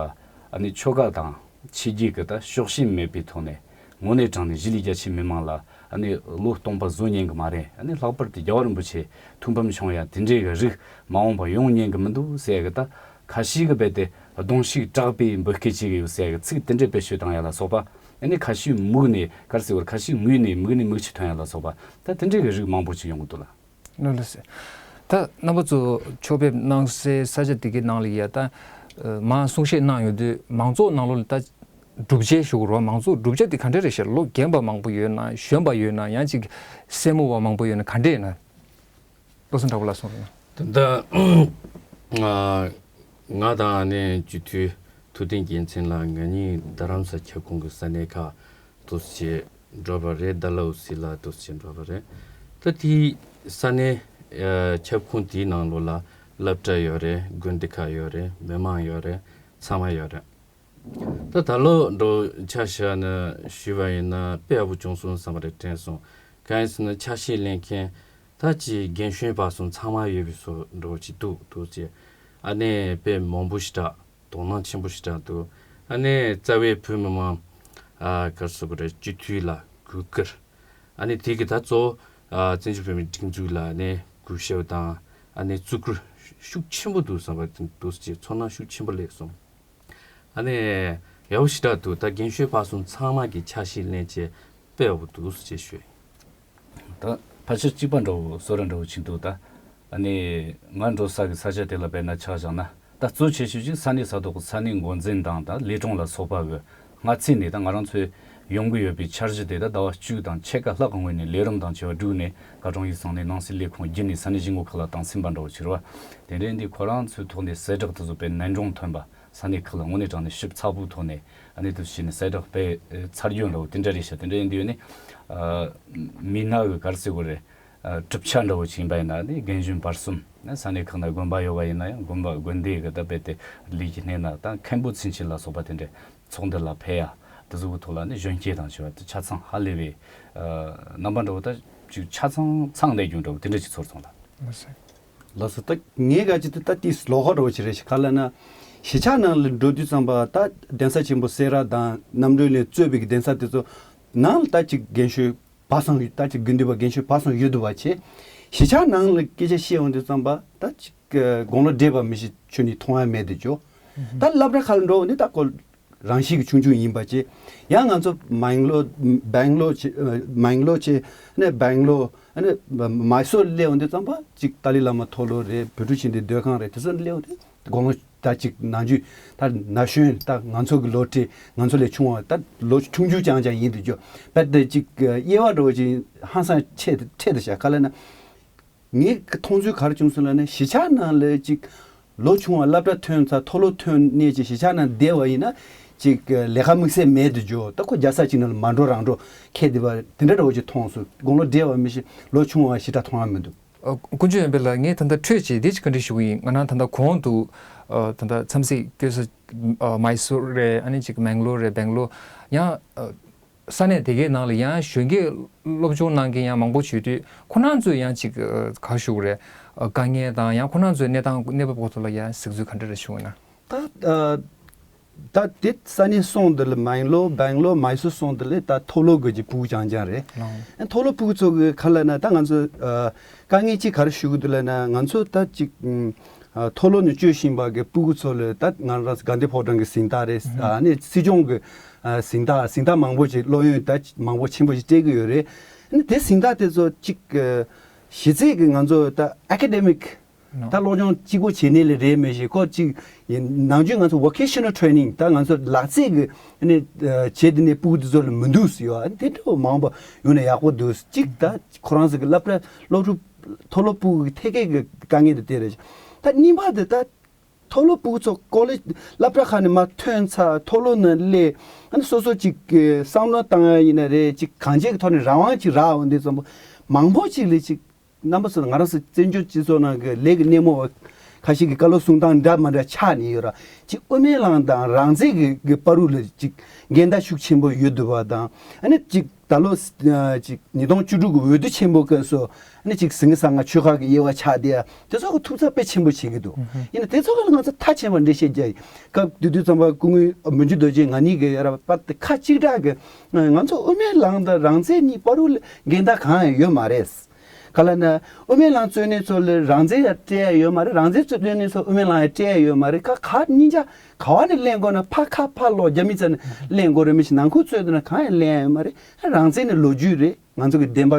ཨ་ནི་ཆོལ་ཁ་དང་ཆོས་བརྒྱུད་ཀྱི་ད་ཕྱོགས་ཞེན་མེད་པའི་ཐོག་ནས། དངོས་གནས་དྲང་གནས་གཞིས་ལུས་རྒྱ་ཆེའི་མི་མང་ལ་ཨ་ནི་བློས་གཏོང་པ་བཟོ་ཉན་གི་མ་རེད། ཨ་ནི་ལྷག་པར་དུ་རྒྱལ་བ་རིན་པོ་ཆེ་ཐུགས་ཕམ་བྱུང་ཡ་དེ་འདྲའི་གི་རིགས་མ་འོངས་པ་ཡོང་ཉན་གི་མི་འདུག་ཟེར་ཡ་གི། ད་ཁ་ཤས་གི་རྦད་དེ་གདོང་ཤུགས་དྲག་པོས་འབོད་སྐད་བྱེད་གི་ཡོད་ཟེར་ཡ་གི་ཚིག་དེ་འདྲའི་བེད་སྤྱོད་བཏང་ཡ་ལ་སོགས་པ། ཨ་ནི་ཁ་ཤས་མིག་ནས་ག་རེ་ཟེར་དགོས་རེད། ཁ་ཤས་ངུས་ནས་མིག་ནས་མིག་ཆུ་ཐོན་ཡ་ལ་སོགས་པ། ད་དེ་འདྲའི་གི་རིགས་མང་པོ་ཅིག་ཡོང་གི་འདུག་ལ། ལགས་ལགས་སེ། ད་རྣམ་པ་ཚོ་ཕྱོགས་ཕེབས་གནང་སའི་ས་ཆ་དེ་གའི་ནང་ལ་ཡ་ད་མར་གསུང་བཤད་གནང་ཡོང་དུས། མང་ཚོགས་ནང་ལོགས་ལ་ད་སྒྲུབ་བྱེད་ཞུ་དགོས་རེད་བ། མང་ཚོགས་སྒྲུབ་བྱེད་དེ་ག་འདྲ་རེད་ཤག་ལོ་རྒན་པ་མང་པོ་ཡོད་ན། གཞོན་པ་ཡོད་ན། ཡང་ཅིག་སེར་མོ་བ་མང་པོ་ཡོད་ན། ག་འདྲ་ཡིན་ན། བློ་བཟང་གྲགས་པ་ལགས་གསུངས་རོགས་གནང་། ད་ལྟ་ང་དང་ནི་སྤྱི་འཐུས་ཐུབ་བསྟན་རྒྱལ་མཚན་ལགས། ང་གཉིས་རྡ་རམ་ས་ཁྱབ་ཁོངས་ཀྱི་ས་གནས་ཁག་འདུག་སེ་འགྲོ་བ་རེད། ཌལ་ཧོ་སི་ལ་འདུག་སེ་འགྲོ་བ་རེད། ད་དེ་ས་གནས་ཨ་ཁྱབ་ཁོངས་དེའི་ནང་ལོགས་ལ་སློབ་གྲྭ་ཡོད་རེད། དགོན་སྡེ་ཁག་ཡོད་རེད། མི་མང་ཡོད་རེད། ཚང་མ་ཡོད་རེད། ད་ད་ལོ་འདྲ་བོ་ཆ་བཞག་ན་ཞུས་པ་ཡིན་ན་དཔེ་ཡག་པོ་བྱུང་སོང་བསམ་པ་རེད་དྲན་སོང་། གང་ཡིན་ཟེར་ན་ཆ་ཤས་ལེན་མཁན་ད་ཅིག་རྒན་གཞོན་བར་གསུམ་ཚང་མ་ཡོད་པའི་བཟོ་འདྲ་བོ་ཅིག་འདུག་འདུག་སེ། ཨ་ནི་དཔེ་མང་པོ་ཞེ་དྲག་དོ་སྣང་ཆེན་པོ་ཞེ་དྲག་འདུག་ཨ་ནི་རྩ་བའི་བོད་མི་མང་ཨ་ག་རེ་ཟེར་དགོས་རེད། སྤྱི་འཐུས་ལ་གུས་བཀུར། ཨ་ནི་དེ་གི་ད་གཙོ་བོ་ཨ་བཙན་བྱོལ་བོད་མིའི་སྒྲིག་འཛུགས་ལ་ཨ་ནི་གུས་ཞབས་དང་ཨ་ནི་བརྩི་བཀུར་ཤུགས་ཆེན་པོ་འདུག་བསམ་པ་འདུག་སེ། ཚོར་སྣང་ཤུགས་ཆེན་པོ་སླེབས་སོང་། ཨ་ནི་ཡག་པོ་ཞེ་དྲག་འདུག་ད་རྒན་གཞོན་བར་གསུམ་ཚང་མ་གིས་ཆ་ཤས་ལེན་བྱས་དཔེ་ཡག་པོ་འདུག་ཟེར་ཞུ་ཡིན། ད་ཕལ་ཆེར་གཅིག་པ་འདྲ་བོ་བཟོ་འདྲ་འདྲ་བོ་ཅིག་འདུག་ད་ཨ་ནི་ང་འགྲོ་ས་གི་ས་ཆ་དེ་ལ་དཔེར་ན་ཆ་བཞག་ན། ད་གཙོ་ཆེ་ཤོས་ཅིག་ས་གནས་ས་ཐོག་གི་ས་གནས་འགོ་འཛིན་དང་། ད་ལས་གྲོང་ལ་སོགས་པ་གི་སྔ་ཚེ་ནས་ད་ང་རང་ཚོའི་ཡོང་གི་ཡོད་པའི་འཆར་གཞི་དེ། ད་ཟླ་བ་བཅུ་དང་ཕྱེད་ཀ་ལྷག་གི་སྔོན་ནས་ལས་རིམ་དང་བཅས་པ་བསྒྲུབས་ནས། སྐར་གྲངས་ཡིག་ཚང་ནས་ནང་སྲིད་ལས་ཁུངས་བརྒྱུད་ནས་ས་གནས་གཞུང་གི་ཁག་ལ་གཏོང་ཟིན་པ་འདྲ་བོ་ཅིག་རེད་བ། དེ་འདྲ་ཡིན་དུས་ཁོ་རང་ཚོའི་ཐོག་ནས་གསལ་བསྒྲགས་དེ་ཚོ་དཔེ་ནན་འབྱུང་ཐོན་པ། ས་གནས་ཁག་ལ་དངོས་གནས་དྲང་གནས་ཞིབ་ཚགས་པོའི་ཐོག་ནས་ཨ་ནི་དེ་བྱས་ནས་གསལ་བསྒྲགས་སྤེལ་ཚར་རྒྱུ་འདྲ་བོ་དེ་འདྲ་རེད་ཤག་དེ་འདྲ་ཡིན་དུས་ནི་ཨ་མི་སྣ་གི་ག་རེ་ཟེར་དགོས་རེད། ཨ་གྲུབ་ཆ་འདྲ་བོ་ཅིག་ཡིན་པ་ཡིན་ན་ནི་རྒན་གཞོན་བར་གསུམ་ནི་ས་གནས་ཁག་ན་དགོན་པ་ཡོད་པ་ཡིན་ན་ཡང་། དགོན་པ་དགོན་སྡེ་གི་ད་རྦད་དེ་ལས་ཀྱི་སྣེ་ན་ད་མཁན་པོ་མཚན་ཆེན་ལ་སོགས་པ་དེ་འདྲའི་ཚོགས་འདུ་ལ་ཕེབས་ཡ། དེ་ཚོ་གི་ཐོག་ལ་ནི་གཞོན་སྐྱེས་དང་བཅས་པ་དེ་ཆ་ཚང་ཧ་ལས་པའི་ཨ་རྣམ་པ་འདྲ་བོ་ད་ཅིག་ཆ་ཚང་ཚང་ལས་རྒྱུ་འདྲ་བོ་དེ་འདྲ་ཅིག་ཚོར་སོང་ལ། ལགས་སོ། ལགས་སོ། ད་ངས་ག་ཅི་ད་ད་ཏིས་ལོག་ཧོ་འདྲ་བོ་ཅིག་རེད་ཤག་ག་ལ་ན། གཞིས་ཆགས་ནང་ལ་འགྲོ་དུས་ཙམ་པ་ད་གདན་ས་ཆེན་པོ་སེ་ར་དང་རྣམ་གྲོལ་ལ་གཙོས་པའི་གདན་ས་དེ་ཚོ་ནང་ལ་ད་ཅིག་རྒན་གཞོན་བག་ཚང་ཡོད། ད་ཅིག་དགེ་འདུན་པ་རྒན་གཞོན་བག་ཚང་ཡོད་འདུག་པ་བྱས། གཞིས་ཆགས་ནང་ལ་སྐད་ཆ་བཤད་འོང་དུས་ཙམ་པ་ད་ཅིག་དགུང་ལོ་བགྲེས་པ་མི་ཞིག་ཁྱོན་ནས་མཐོང་ཡ་མེད་དེ་ཇོ། ད་སློབ་གྲྭ་ཁག་ལ་འགྲོ་འོང་དུས་ད་ཁོ་རང་གཤིས་ཀྱི་ཆུང་ཆུང་ཡིན་པ་བྱས། ཡང་ང་ཚོ་མེང་ལོ་བེང་ལོ་བྱས། མེང་ལོ་བྱས་ནས་བེང་ལོ་ནས་མའི་སོར་སླེབས་འོང་དུས་ཙམ་པ་ཅིག་ཏཱ་ལའི་བླ་མ་མཐོ་སློབ་རེད། བོད་ཕྲུག་ཆེན་དེ་སྡོད་ཁང་རེད། དེ་ཚོ་སླེབས་འོང་དུས་དགུང་ལོ་ ད་ཅིག་ནང་རྒྱུད་ད་ན་གཞོན་ད་ང་ཚོ་གི་ལོ་ཏེ་ང་ཚོ་ལས་ཆུང་བ་ད་ལོ་ཆུང་ཆུང་ཅང་ཅང་ཡིན་དུ་འགྱོ་བས། ད་ཅིག་དབྱེ་བ་འདྲ་བོ་ཅིག་ཧང་སང་ཆེ་ཆེ་དུ་བྱ་ག་ལ་ན། ངའི་མཐོང་ཚུལ་ག་རེ་བྱུང་སོང་ལབ་ན། གཞིས་ཆགས་ནང་ལ་ཅིག་ལོ་ཆུང་བ་སློབ་གྲྭ་ཐོན་ཚར་མཐོ་སློབ་ཐོན་ནས་ཅིག་གཞིས་ཆགས་ནང་བསྡད་པ་ཡིན་ན་ཅིག་ལས་ཀ་དམིགས་བསལ་མེད་དུ་འགྱོ། ད་ཁོ་རྒྱལ་ས་ཅིག་ནང་ལ་མ་འགྲོ་རང་འགྲོ་ཁེ་དེ་བ་དེ་འདྲ་འདྲ་བོ་ཅིག་མཐོང་སོང་། དགུང་ལོ་བགྲེས་པ་མི་ཤེས་ལོ་ཆུང་བ་ཞེ་དྲག་མཐོང་ཡ་མི་འདུག་ཨ། དཀོན་མཆོག་ཡོན་པས་ལ་ངས་ད་ལྟ་འཕྲོས་ཅིག་འདི་ཅིག་བཀའ་འདྲི་ཞུ་གི་ཡིན། ང་རང་ད་ལྟ་གོང་དུ་ཨ་ད་ལྟ་འཚམས་གཟིགས་སྐྱོད་ས་ཨ་མའི་སོར་རེད། ཨ་ནི་ཅིག་མེང་ལོར་རེད། སྦེང་ལོར་ཡང་ཨ་ས་གནས་དེ་གའི་ནང་ལ་ཡང་གཞོན་སྐྱེས་སློབ་སྦྱོང་གནང་མཁན་ཡང་མང་པོ་བྱོས་དུས་ཁོ་རང་ཚོས་ཡང་ཅིག་ཨ་ག་ཞུ་དགོས་རེད། ཨ་དཀའ་ངལ་དང་ཡང་ཁོ་རང་ཚོའི་གནས་སྟངས་གནས་བབ་སྐོར་ཐོག་ལ་ཡང་གཟིགས་ཚུལ་ག་འདྲ་རེ་བྱུང་ཡོད་ན། ད་ཨ་ད་དེ་ས་གནས་སོང་དེ་ལ་མེང་ལོར་སྦེང་ལོར་མའི་སོར་སོང་དེ་ལ་ད་མཐོ་སློབ་གི་ཅིག་ཕྲུ་གུ་རྐྱང་རྐྱང་རེད། ཨ་མཐོ་སློབ་ཕྲུ་གུ་ཚོ་གི་ཁ་ལ་ན་ད་ང་ཚོ་ཨ་དཀའ་ངལ་ཅིག་ག་རེ་ཞུ་གི་འདུག་ལབ་ན། ང་ཚོ་ད་ཅིག་ཨ་མཐོ་སློབ་ནས་བཅུ་བཞིན་པ་གི་ཕྲུ་གུ་ཚོ་ལ་ད་ང་རང་དགའ་ལྡན་ཕོ་བྲང་གི་གཟེངས་རྟགས་རེད། ཨ་ནི་སྲིད་སྐྱོང་གི་ཨ་གཟེངས་རྟགས་གཟེངས་རྟགས་མང་པོ་ཅིག་སློབ་ཡོན་ད་མང་པོ་ཆེན་པོ་ཞིག་སྤྲད་གི་ཡོད་རེད། ཨ་ནི་དེ་གཟེངས་རྟགས་དེ་ཚོ་ཅིག་ཨ་གཞི་རྩའི་གི་ང་ཚོ་ད་ཨ་ཀ་ཌེ་མིག་ད་སློབ་སྦྱོང་གཅིག་པོ་བྱེད་ནི་ལས་རེད་མི་ཤེས། ཁོ་གཅིག་ཡིན་ནང་ཆོས་ང་ཚོ་vocational training ད་ང་ཚོ་ལག་རྩལ་གི་ནི་བྱེད་དེ་ནི་ཕྲུ་གུ་དེ་ཚོ་ལ་མི་འདུག་ཟེར་ཡོད། དེ་འདྲ་མང་པོ་ཡོང་ན་ཡག་པོ་འདུག་གཅིག་ད་ཁོ་རང་ཚོ་གི་སློབ་གྲྭ་སློབ་ཕྲུག་མཐོ་སློབ་ཕྲུ་གུ་གི་ཐད་ཀའི་གི་དཀའ་ངལ་དེ་དེ་རེད། ད་གཉིས་པ་དེ་ད་མཐོ་སློབ་ཕྲུ་གུ་ཚོ་ཀོ་ལེཇ་སློབ་གྲྭ་ཁག་ནས་མར་ཐོན་ཚར་མཐོ་སློབ་ནང་སླེབས། ཨ་ནི་སོ་སོ་གཅིག་གི་བསམ་བློ་བཏང་ཡ་ཡིན་ན་རེད། གཅིག་གང་ཅིའི་གི་ཐོག་ནས་རང་དབང་གཅིག་རག་འོང་དུས་ཙམ་པོ་མང་པོ་གཅིག་ལ་གཅིག་རྣམ་པ་ཚོ་ང་རང་ཚོ་བཙན་བྱོལ་སྤྱི་ཚོགས་ནང་གི་ལས་ཀྱི་སྣེ་མོ་བ་ཁ་ཤས་ཀྱི་བཀའ་སློབ་གསུང་སྟངས་འདྲ་མ་འདྲ་ཆགས་ནས་ཡོད་ར། གཅིག་དབུ་མའི་ལམ་དང་རང་བཙན་གྱི་གི་བར་དུ་ལ་གཅིག་འགལ་ཟླ་ཤུགས་ཆེན་པོ་ཡོད་འདུག་པ་དང་། ཨ་ནི་གཅིག་ད་ལོ་ཨ་གཅིག་ཉིས་སྟོང་བཅུ་དྲུག་གི་འོས་བསྡུ་ཆེན་པོ་སྐབས་སུ་ཨ་ནི་གཅིག་ཟིང་ངེ་གསང་སྔགས་ཆོལ་ཁ་གི་དབྱེ་བ་ཆགས་བསྡད་ཡ་དེ་ཚོ་གི་ཐུབ་ཚོད་དཔེ་ཆེན་པོ་བྱེད་ཀྱི་འདུག་ཡིན་ན་དེ་ཚོ་གི་ལ་ང་ཚོ་མཐའ་ཕྱིན་པ་འགྲེལ་བཤད་རྒྱག་ཡིན། སྐབས་དེ་དུས་ཙམ་པ་སྐུ་ངོ་མི་རྗེ་རྡོ་རྗེ་ང་གཉིས་ཀྱི་ཡ་ར་པ་དེ་ཁ་གཅིག་གྲགས་ཀྱི་ང་ཚོ་དབུ་མའི་ལམ་དང་རང་བཙན་གཉིས་བར་དུ་ལ་འགལ་ཟླ་གང་ཡང་ཡོད་མ་རེད། ག་ལ་ན་དབུ་མའི་ལམ་རྩོད་མཁན་ཚོ་ལ་རང་བཙན་ཡང་སྤྲད་ཡ་ཡོད་མ་རེད། རང་བཙན་རྩོད་མཁན་ཚོ་དབུ་མའི་ལམ་ཡང་སྤྲད་ཡ་ཡོད་མ་རེད། ཁ་ཁ་གཉིས་ཆ་ག་བ་ནས་གླེང་དགོས་ན་ཕ་ཁ་ཕ་ལོག་རྒྱ་མི་ཚ་ནས་གླེང་དགོས་རེད་མི་ཤེས། ནང་ཁུལ་རྩོད་དུས་ན་གང་ཡང་གླེང་ཡ་ཡོད་མ་རེད། རང་བཙན་ནི་ལོ་རྒྱུས་རེད། ང་ཚོ་གི་བདེན་པ་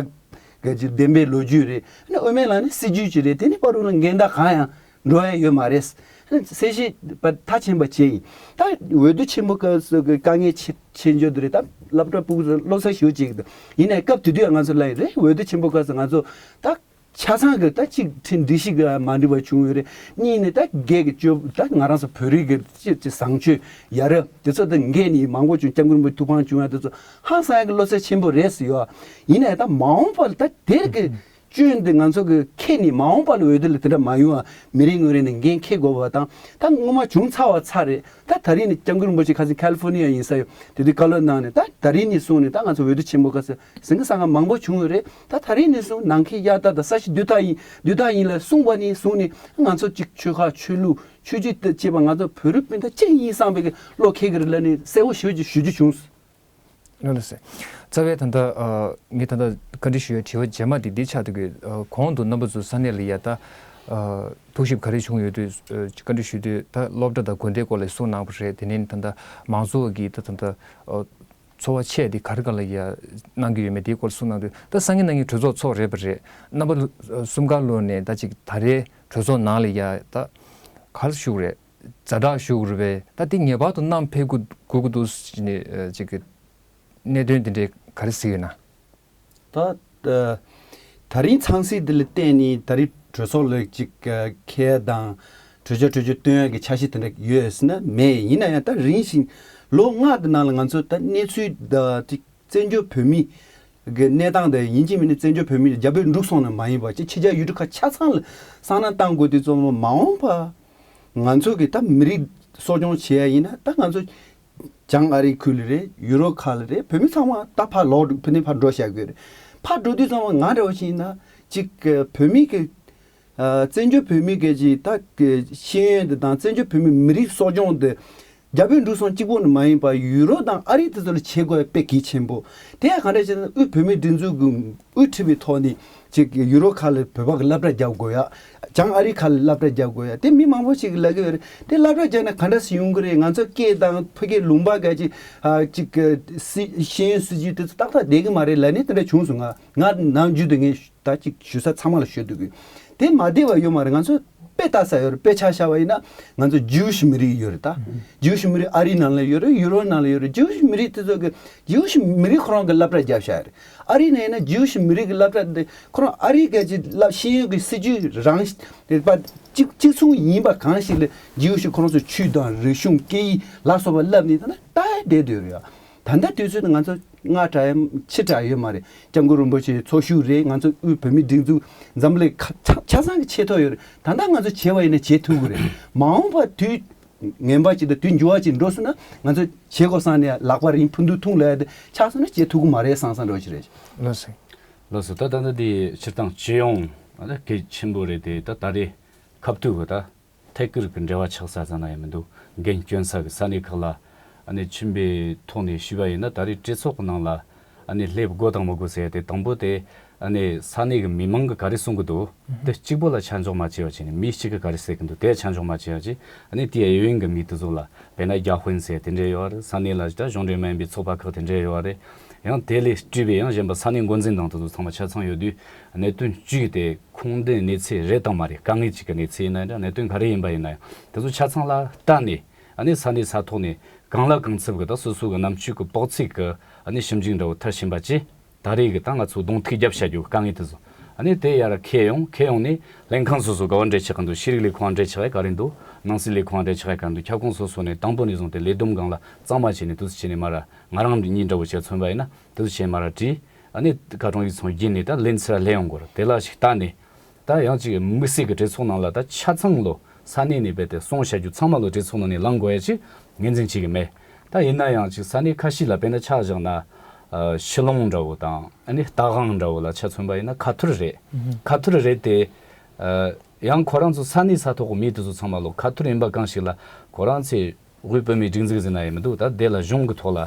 ག་ཅིག་བདེན་པའི་ལོ་རྒྱུས་རེད། ཨ་ནི་དབུ་མའི་ལམ་ནི་སྲིད་ཇུས་ཅིག་རེད། དེ་ནི་བར་དུ་ལ་འགལ་ཟླ་གང་ཡང་འགྲོ་ཡ་ཡོད་མ་རེད། ཨ་ནི་གསལ་བཤད་པ་མཐའ་ཕྱིན་པ་བྱས་ཡིན། ད་འོས་བསྡུ་ཆེན་པོ་སྐབས་སུ་གི་དཀའ་ངལ་ཆེ་ཆེ་འབྱོར་དུ་རེད། ད་སློབ་གྲྭ་ཕྲུ་གུ་ཚོ་སློབ་གསར་ཞུ་ཅིག་འདུག་ཡིན་ནའི་སྐབས་དེ་དུས་ང་ཚོ་ལ་ཡིན་རེད། འོས་བསྡུ་ཆེན་པོ་སྐབས་སུ་ང་ཚོ་ད་ཆ་ཚང་གི་ད་གཅིག་ཁྲིམས་སྒྲིག་གཞི་གི་མ་འགྲིག་པ་བྱུང་ཡོད་རེད། གཉིས་ནི་ད་སྒེར་གྱི་སྤྱོད་ད་ང་རང་ཚོ་བོད་རིགས་ཀྱི་སྤྱི་སྤྱི་བཟང་སྤྱོད་ཡ་རབས་དེ་ཚོ་ད་འགལ་ནས་མང་པོ་བྱུང་། སྐྱབས་མགོན་རིན་པོ་ཆེ་ཐུགས་ཕམ་བྱུང་ཡ་དེ་ཚོ་ཧང་སང་ཡ་གི་བློ་འཚབ་ཆེན་པོ་རེད་ཟེར་ཡོད། ཡིན་ནའི་ད་མ་འོངས་པ་ལ་ད་དེར་གི་སྐྱོན་འདི་ང་ཚོ་གི་ཁྱེར་ནས་མ་འོངས་པ་ལ་འོས་བསྡུ་ལ་དེ་འདྲ་མ་ཡོང་བ་མི་རེ་ངོ་རེ་ནས་འགན་འཁྱེར་དགོས་པ་དང་། ད་སྔོན་མ་བྱུང་ཚར་བ་ཚར་རེད། ད་ད་རིང་ནས་སྐྱབས་མགོན་རིན་པོ་ཆེ་ཁ་སང་ཁ་ལི་ཧྥོ་ནི་ཡ་ཡིན་ས་ཡོད་དེ་དུས་བཀའ་སློབ་གནང་ནས། ད་ད་རིང་ནས་བཟུང་ནས་ད་ང་ཚོ་འོས་བསྡུ་ཆེན་པོ་སྐབས་སུ་ཟིང་ངེ་གསང་སྔགས་མང་པོ་བྱུང་ཡོད་རེད། ད་ད་རིང་ནས་བཟུང་ནང་ཁུལ་དབྱར་རྟ་དང་ས་གཞི་བསྡུ་རྟ་ཡིན་བསྡུ་རྟ་ཡིན་ལ་གསུངས་པ་ནས་བཟུང་ནས་ང་ཚོ་གཅིག་ཆོལ་ཁ་ཆོས་ལུགས་ཆོས་བརྒྱུད་དང་བཅས་པ་ང་ཚོ་བོད་རིགས་སྤུན་ཟླ་གཅིག་ཡིན་བསམ་པའི་བློ་འཁེལ་གི་རེད་ལབ་ནས་གསལ་པོ་ཞེ་པོ་ཅིག་ཞུ་རྒྱུ་བྱུང་། ལགས་སོ། རྩ་བའི་ད་ལྟ་ཨ་ངས་ད་ལྟ་བཀའ་འདྲི་ཞུ་ཡའི་དྲི་བ་རྗེས་མ་དེ་འདི་ཆགས་འདུག་གི། ཨ་གོང་དུ་རྣམ་པ་ཚོ་ས་གནས་ལ་ཡ་ད་ཨ་ཐུགས་ཞིབ་ག་རེ་བྱུང་ཡོད་དུས་ཨ་བཀའ་འདྲི་ཞུ་དུས་ད་སློབ་གྲྭ་དང་དགོན་སྡེའི་སྐོར་ལ་གསུངས་གནང་བ་རེད། དེ་ནས་ད་ལྟ་མང་ཚོགས་ཀྱི་ད་ད་ལྟ་ཨ་ཚོར་བ་ཆེ་དེ་ག་རེ་ག་ལ་ཡ་གནང་གི་ཡོད་མེད་དེའི་སྐོར་གསུངས་གནང་དུས། ད་སང་ཉིན་གནངས་ཉིན་གྲོས་ཚོགས་ཚོགས་རེད་པ་རེད། རྣམ་པ་གསུམ་ཀ་ལོ་ནས་ད་ཅིག་ད་རེས་གྲོས་ཚོགས་ནང་ལ་ཡ་ད་ག་རེ་ཞུ་དགོས་རེད། ཛ་དྲག་ཞུ་དགོས་རེད་པས། ད་དེ་ངེས་པར་དུ་བསྣམས་ཕེབས་དགོས་དགོས་ཀྱི་འདུག་ཟེར་ནས་ཨ་ཅིག་གི་གནད་དོན་དེ་འདྲའི་ག་རེ་གཟིགས་ཡོད་ན། ད་ད་ད་རིང་ཚང་སྲིད་འདི་ལ་བརྟེན་ནས་ད་རིང་གྲོས་ཚོགས་ལ་ཅིག་ཨ་འཁེལ་དང་གྲོས་ཆོད་གྲོས་ཆོད་བཏོན་ཡག་གི་འཆར་གཞི་དེ་འདྲ་ཡོད་ཟེར་ན་མེད། ཡིན་ན་ཡང་ད་རིང་ཞིག་ལོ་ལྔ་དེ་ནང་ལ་ང་ཚོ་ད་གནས་ཚུལ་ད་ཅིག་བཙན་བྱོལ་བོད་མི་གི་གནས་སྟངས་དེ་ཡིན་གཅིག་མིན་གཅིག་བཙན་བྱོལ་བོད་མི་རྒྱ་བོད་འབྲུག་སོང་ན་མ་ཡིན་པ་ཅིག་ཕྱི་རྒྱལ་ཡུལ་གྲུ་ཁག་ཆ་ཚང་ལ་གསང་ནག་བཏང་དགོས་དུས་ཙམ་པ་མ་འོངས་པ་ང་ཚོ་གི་ད་མི་རིགས་གསོ་སྐྱོང་བྱེད་ཡ་ཡིན་ན་ད་ང་ཚོ་བྱང་ཨ་རི་ཁུལ་ལ་རེད། ཡུ་རོབ་ཁག་ལ་རེད། བོད་མི་ཚང་མ་ད་ཕར་ལོག་འགྲོ་ཕ་ནས་ཕར་འགྲོ་བཞག་གི་རེད། ཕར་འགྲོ་དུས་ཙམ་པ་ང་འདྲ་བ་ཞིག་ཡིན་ན་ཅིག་བོད་མི་གི་ཨ་བཙན་བྱོལ་བོད་མི་སྐད་ཀྱི་ད་ཤེས་ཡོན་དེ་དང་བཙན་བྱོལ་བོད་མི་མི་རིགས་གསོ་སྐྱོང་དེ་རྒྱ་བོད་འབྲུག་གསུམ་གཅིག་པོ་ནི་མ་ཡིན་པར་ཡུ་རོབ་དང་ཨ་རི་དེ་ཚོ་ལ་བྱེད་དགོས་པ་དཔེ་གལ་ཆེན་པོ། དེ་ཡང་ག་འདྲ་བྱས་ན་དབུས་བོད་མིའི་སྒྲིག་འཛུགས་ཀྱི་དབུ་ཁྲིད་པའི་ཐོག་ནས་ཅིག་ཡུ་རོབ་ཁག་ལ་བོད་པ་གི་སློབ་གྲྭ་རྒྱག་དགོས་ཡ། བྱང་ཨ་རི་ཁག་ལ་སློབ་གྲྭ་རྒྱག་དགོས་ཡ། དེ་མི་མང་པོ་ཞིག་གིས་ལབ་ཀྱི་ཡོད་རེད། དེ་སློབ་གྲྭ་རྒྱག་ན་ག་འདྲ་སེ་ཡོང་གི་རེད། ང་ཚོ་སྐད་དང་ཕ་གིའི་ལུང་པ་ག་ཅིག་ཨ་ཅིག་སི་ཤེས་ཡོན་སྲིད་ཇུས་དེ་ཚོ་ཏག་ཏག་བསྡད་ཀྱི་མ་རེད་ལབ་ནས་དེ་འདྲ་བྱུང་སོང་། ང་ང་ནམ་རྒྱུན་དུ་ངས་ད་ཅིག་ཞུ་ས་ཚང་མ་ལ་ཞུ་འདོད་གི། དེ་མ་བདེ་བ་ཡོད་མ་རེད། ང་ཚོ་ དཔེ་ལྟ་ས་ཡོད་རེད། དཔེ་ཆ་བཞག་པ་ཡིན་ན་ང་ཚོ་ཇིའུ་ཤི་མི་རིགས་ཡོད་རེད་ད། ཇིའུ་ཤི་མི་རིགས་ཨ་རིའི་ནང་ལ་ཡོད་རེད། ཡུ་རོབ་ནང་ལ་ཡོད་རེད། ཇིའུ་ཤི་མི་རིགས་དེ་ཚོ་གི་ཇིའུ་ཤི་མི་རིགས་ཁོ་རང་གི་སློབ་གྲྭ་བརྒྱབ་བཞག་ཡོད་རེད། ཨ་རིའི་ནང་ཡིན་ན་ཇིའུ་ཤི་མི་རིགས་ཀྱི་སློབ་གྲྭ་འདི་ཁོ་རང་ཨ་རིའི་སྐད་ཆ་བསླབ་ཤེས་ཡོན་གྱི་སྲིད་ཇུས་རང་དེ་པ་གཅིག་གཅིག་མཚུངས་ཡིན་པ་གང་ཞིག་ལ་ཇིའུ་ཤི་ཁོ་རང་ཚོ་ཆོས་དང་རིག་གཞུང་སྐད་ཡིག་ལ་སོགས་པ་བསླབ་ནས་ད་ན་ལྟ་ཡ་བསྡད་སྡོད་རེད་ཡ། ད་ལྟ་དུས་ཚོད་ནི་ང་ཚོ་སྔ་དྲགས་ཡ་ཕྱི་དྲགས་ཡོད་མ་རེད། སྐྱབས་མགོན་རིན་པོ་ཆེའི་ཚོགས་ཞུགས་རེད། ང་ཚོ་དབུས་བོད་མིའི་སྒྲིག་འཛུགས་འཛམ་གླིང་ཁ་ཆ་ཆ་ཚང་གི་ཆེ་མཐོང་ཡོད་རེད། ད་ལྟ་ང་ཚོ་བྱས་པ་ཡིན་ན་བྱེད་ཐུབ་ཀྱི་རེད། མ་འོངས་པ་དུས་ངན་པ་ཅིག་དང་དུས་འགྱུར་བ་ཅིག་འགྲོ་སོང་ན་ང་ཚོ་བྱེད་དགོས་བསམ་ནས་ལག་པ་རིང་ཕུ་འདུག་ཐུང་ལ་ཡ་དེ་ཆགས་སོང་ན་བྱེད་ཐུབ་ཀྱི་མ་རེད་བསམ་བསམ་འདྲ་བོ་ཅིག་རེད། ལགས་སོ། ལགས་སོ། ད་ད་ལྟ་དེ་སྤྱིར་བཏང་སྤྱི་ཡོངས་ཨ་ད་གལ་ཆེན་པོ་རེད་དེ། ད་ད་རེས་ཁ་ཐུག་གི་ད་ཐད་ཀར་གྱི་འབྲེལ་བ་ཆགས་ས་ཙམ་ན་ཡང་མི་འདུག་འགན་སྐྱོན་ས་གི་ས་གནས་ཁག་ལ་ཨ་ནི་ཆིངས་པའི་ཐོག་ནས་ཞུས་པ་ཡིན་ན། ད་རེས་གྲོས་ཚོགས་ཀྱི་ནང་ལ་ཨ་ནི་སླེབས་དགོས་དང་མི་དགོས་ཟེར་ཏེ། དང་པོ་དེ་ཨ་ནི་ས་གནས་ཀྱི་མི་མང་གི་ག་རེ་གསུང་གི་འདུག་དེ་གཅིག་པོ་ལ་ཆ་འཇོག་མ་བྱས་པ་བྱས་ནས། མི་གཅིག་གིས་ག་རེ་ཟེར་གི་འདུག་དེ་ཆ་འཇོག་མ་བྱས་པ་བྱས། ཨ་ནི་དེའི་གཡས་གཡོན་གྱི་མི་དེ་ཚོ་ལ་དཔེར་ན་རྒྱ་དཔོན་ཟེར་དེ་འདྲས་ཡོད་རེད། ས་གནས་ལ་ད་གཞུང་འབྲེལ་མ་ཡིན་པའི་ཚོགས་པ་ཁག་དེ་འདྲས་ཡོད་རེད། ཡང་དེ་ལས་སྤྲོས་པའི་ཡང་གཞན་པ་ས་གནས་འགོ་འཛིན་དང་དེ་ཚོ་ཚང་མ་ཆ་ཚང་ཡོད་དུས། གནད་དོན་གཅིག་དེ་ཁུངས་ལྡན་གནས་ཚུལ་རེད་དང་མ་རེད། དཀའ་ངལ་གཅིག་གི་གནས་ཚུལ་ཡིན་ན་འདྲ། གནད་དོན་ག་རེ་ཡིན་པ་ཡིན་ན་ཡང་དེ་ཚོ་ཆ་ཚང་ལ་ལྟ་ནས། ཨ་ནི་ས་གནས་ས་ཐོག་ནས་གང་ལ་གང་འཚམ་གི་ད་སོ་སོ་གི་རྣམ་དཔྱོད་ཀྱི་དཔོག་ཚད་ཀྱི་ཨ་ནི་ཞིབ་འཇུག་འདྲ་བོ་མཐར་ཕྱིན་པ་བྱས། ད་རེས་ཀྱི་ད་ང་ཚོ་གདོང་ཐུག་རྒྱབ་བྱ་རྒྱུ་གི་དཀའ་ངལ་དེ་ཚོ་ཨ་ནི་དེ་ཡར་འཁྱེར་ཡོང་འཁྱེར་ཡོང་ནས་ལྷན་ཁང་སོ་སོ་ག་བ་འབྲེལ་ཆགས་ཀྱི་འདུག་ཤེས་རིག་ལས་ཁུངས་འབྲེལ་ཆགས་ཡ་ག་རེ་འདུག་ནང་སྲིད་ལས་ཁུངས་འབྲེལ་ཆགས་ཡ་ག་རེ་འདུག་ཁྱབ་ཁོངས་སོ་སོ་ནས་དང་པོ་ནས་བཟུང་སྟེ་ལས་བསྡོམས་སྒང་ལ་གཙང་མ་བྱས་ནས་དུས་ཚོད་བྱས་ནས་མར་ང་རང་གཉིས་འདྲ་བོ་བྱས་མཚོན་པ་ཡིན་ན། དུས་ཚོད་བྱས་མར་བྲིས། ཨ་ནི་ཁ་གྲོང་ཡིག་ཚང་བརྒྱུད་ནས་ད་ལན་ཚུར་ལྷན་ཡོང་དགོས་རེད། དེ་ལ་ཞིག་ལྟ་ནས། ད་ཡང་ཅིག་དམིགས་བསལ་གྱི་གྲོས་ཚོགས་ནང་ལ་ད་ཆ་ཚང་ལོ་ས་གནས་ནས་རྦད་དེ་གསུང་བཤད་རྒྱུ་ཚང་མ་ལོ་གྲོས་ཚོགས་ནང་ནས་ལངས་དགོས་ཡ་ཅིག་ངོས་འཛིན་བྱེད་ཀྱི་མེད། ད་ཡིན་ན་ཡང་ཅིག་ས་གནས་ཁ་ཤས་ལ་དཔེར་ན་ཆ་བཞག་ན། ཨ་ཕྱི་ལོང་འདྲ་བོ་དང་ཨ་ནི་རྟ་དབང་འདྲ་བོ་ལ་ཆ་མཚོན་པ་ཡིན་ན་ཁ་ཐོར་རེད། ཁ་ཐོར་རེད་དེ། ཨ་ཡང་ཁོ་རང་ཚོ་ས་གནས་ས་ཐོག་གི་མི་དེ་ཚོ་ཚང་མ་ལོ་ཁ་ཐོར་ཡིན་པ་གང་ཞིག་ལ་ཁོ་རང་ཚོས་དབུས་བོད་མིའི་སྒྲིག་འཛུགས་ཟེར་ན་ཡང་མི་འདུག་ད་དེ་ལ་གཞུང་གི་ཐོག་ལ་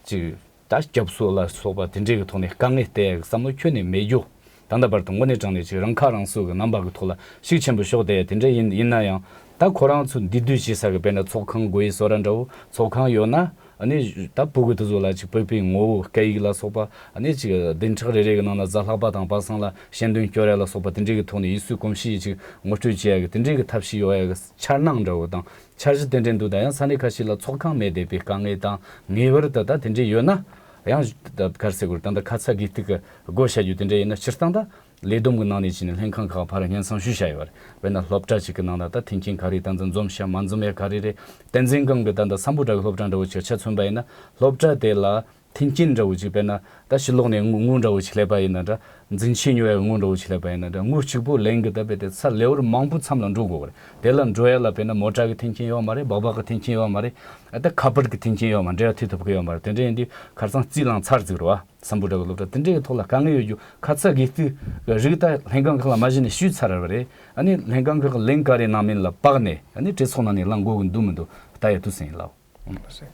ཅིག་ད་སྐྱབས་གསོ་ལ་སོགས་པ་དེ་འདྲའི་གི་ཐོག་ནས་དཀའ་ངལ་སྟེར་ཡག་གི་བསམ་བློ་ཁྱོན་ནས་མེད་རྒྱུ། ད་ལྟ་བར་དུ་དངོས་གནས་དྲང་གནས་ཅིག་རང་ཁ་རང་གསོ་གི་རྣམ་པ་གི་ཐོག་ལ་ཤུགས་ཆེན་པོ་ཕྱོགས་དེ་དེ་འདྲ་ཡིན་ཡིན་ན་ཡང་། ད་ཁོ་རང་ཚོ་འདུས་སྡོད་བྱེད་ས་གི་དཔེར་ན་ཚོགས་ཁང་སྒོ་ཡི་བཟོ་གྲྭ་འདྲ་བོ་ཚོགས་ཁང་ཡོད་ན། ཨ་ནི་ད་བོད་གི་དེ་ཚོ་ལ་ཅིག་བོད་པའི་ངོ་བོ་སྐད་ཡིག་ལ་སོགས་པ། ཨ་ནི་ཅིག་བདུན་ཕྲག་རེ་རེ་གི་ནང་ལ་གཟའ་ལྷག་པ་དང་པ་སངས་ལ་ཞལ་འདོན་སྐྱོར་ཡ་ལ་སོགས་པ་དེ་འདྲའི་གི་ཐོག་ནས་ཡུལ་སྲོལ་གོམས་གཤིས་ཅིག་ངོ་སྤྲོད་བྱེད་ཡ་གི་དེ་འདྲའི་གི་ཐབས་ཤེས་ཡོད་ཡ་གི་འཆར་སྣང་འདྲ་བོ་དང་། འཆར་གཞི་དེ་འདྲ་འདུག་ད་ཡང་ས་གནས་ཁ་ཤས་ལ་ཚོགས་ཁང་མེད་བསྡད་པའི་དཀའ་ངལ་དང་། ངེས་པར་དུ་ད་དེ་འདྲ་ཡོད་ན། ཡང་ད་ག་རེ་ཟེར་དགོས་རེད། ད་ད་ཁ་ཚ་དགོས་གཏུག་གི་སྒོ་ཕྱེ་རྒྱུ་དེ་འདྲ་ཡིན་ན། སྤྱིར་བཏང་ད་ལས་བསྡོམས་གི་ནང་ནས་བྱས་ནས་ལྷན་ཁང་ཁག་ཕར་སྙན་སེང་ཞུས་བཞག་ཡོད་རེད། དཔེར་ན་སློབ་གྲྭ་གཅིག་གི་ནང་ད་ད་མཐུན་རྐྱེན་ག་རེ། ད་འདི་འཛོམས་ཤག་མ་འཛོམས་ཡ་ག་རེ་རེད། བསྟན་འཛིན་སྒང་གི་ད་ད་སམ་བྷོ་ཊ་གི་སློབ་གྲྭ་འདྲ་བོ་ཅིག་ཆ་མཚོན་པ་ཡིན་ན། སློབ་གྲྭ་དེ་ལ་མཐུན་རྐྱེན་འདྲ་བོ་ཅིག་དཔེར་ན་ད་ཕྱི་ལོགས་ནས་དངུལ་དངུལ་འདྲ་བོ་ཅིག་སླེབས་པ་ཡིན་ན་འདྲ། འཛིན་ཆས་ཉོ་ཡ་དངུལ་འདྲ་བོ་ཅིག་སླེབས་པ་ཡིན་ན་འདྲ། དངུལ་གཅིག་པོ་ལེན་གི་ད་རྦད་དེ་ཚད་ལེ་ཝར་མང་པོ་མཚམས་ལ་འགྲོ་དགོས་རེད། དེ་ལ་འགྲོ་ཡ་ལ་དཔེར་ན་མོ་ཊ་གི་མཐུན་རྐྱེན་ཡོད་མ་རེད། སྦག་སྦག་གི་མཐུན་རྐྱེན་ཡོད་མ་རེད། ཨ་ད་ཁ་པར་གི་མཐུན་རྐྱེན་ཡོད་མ་རེད། འབྲེལ་བ་མཐུད་ཐུབ་གི་ཡོད་མ་རེད། དེ་འདྲ་ཡིན་དུས་ཁ་སང་རྩིས་ལངས་ཚར་ཟིག་རེད་བ། སམ་བྷོ་ཊ་གི་སློབ་གྲྭ་དེ་འདྲའི་གི་ཐོག་ལ་དཀའ་ངལ་ཡོད་རྒྱུ་ཁ་ཚ་དགོས་གཏུག་གི་རིགས་ད་ལྷན་ཁང་ཁག་ལ་མ་གཞི་ནས་ཞུས་ཚར་བ་རེད། ཨ་ནི་ལྷན་ཁང་ཁག་གི་ལན་ག་རེ་གནང་མིན་ལ་དཔག་ནས། ཨ་ནི་གྲོས་ཚོགས་ནང་ནས་ལངས་དགོས་གི་འདུག་མི་འདུག་ལྟ་ཡ་དུས་ཟིན་ཡིན་ལགས།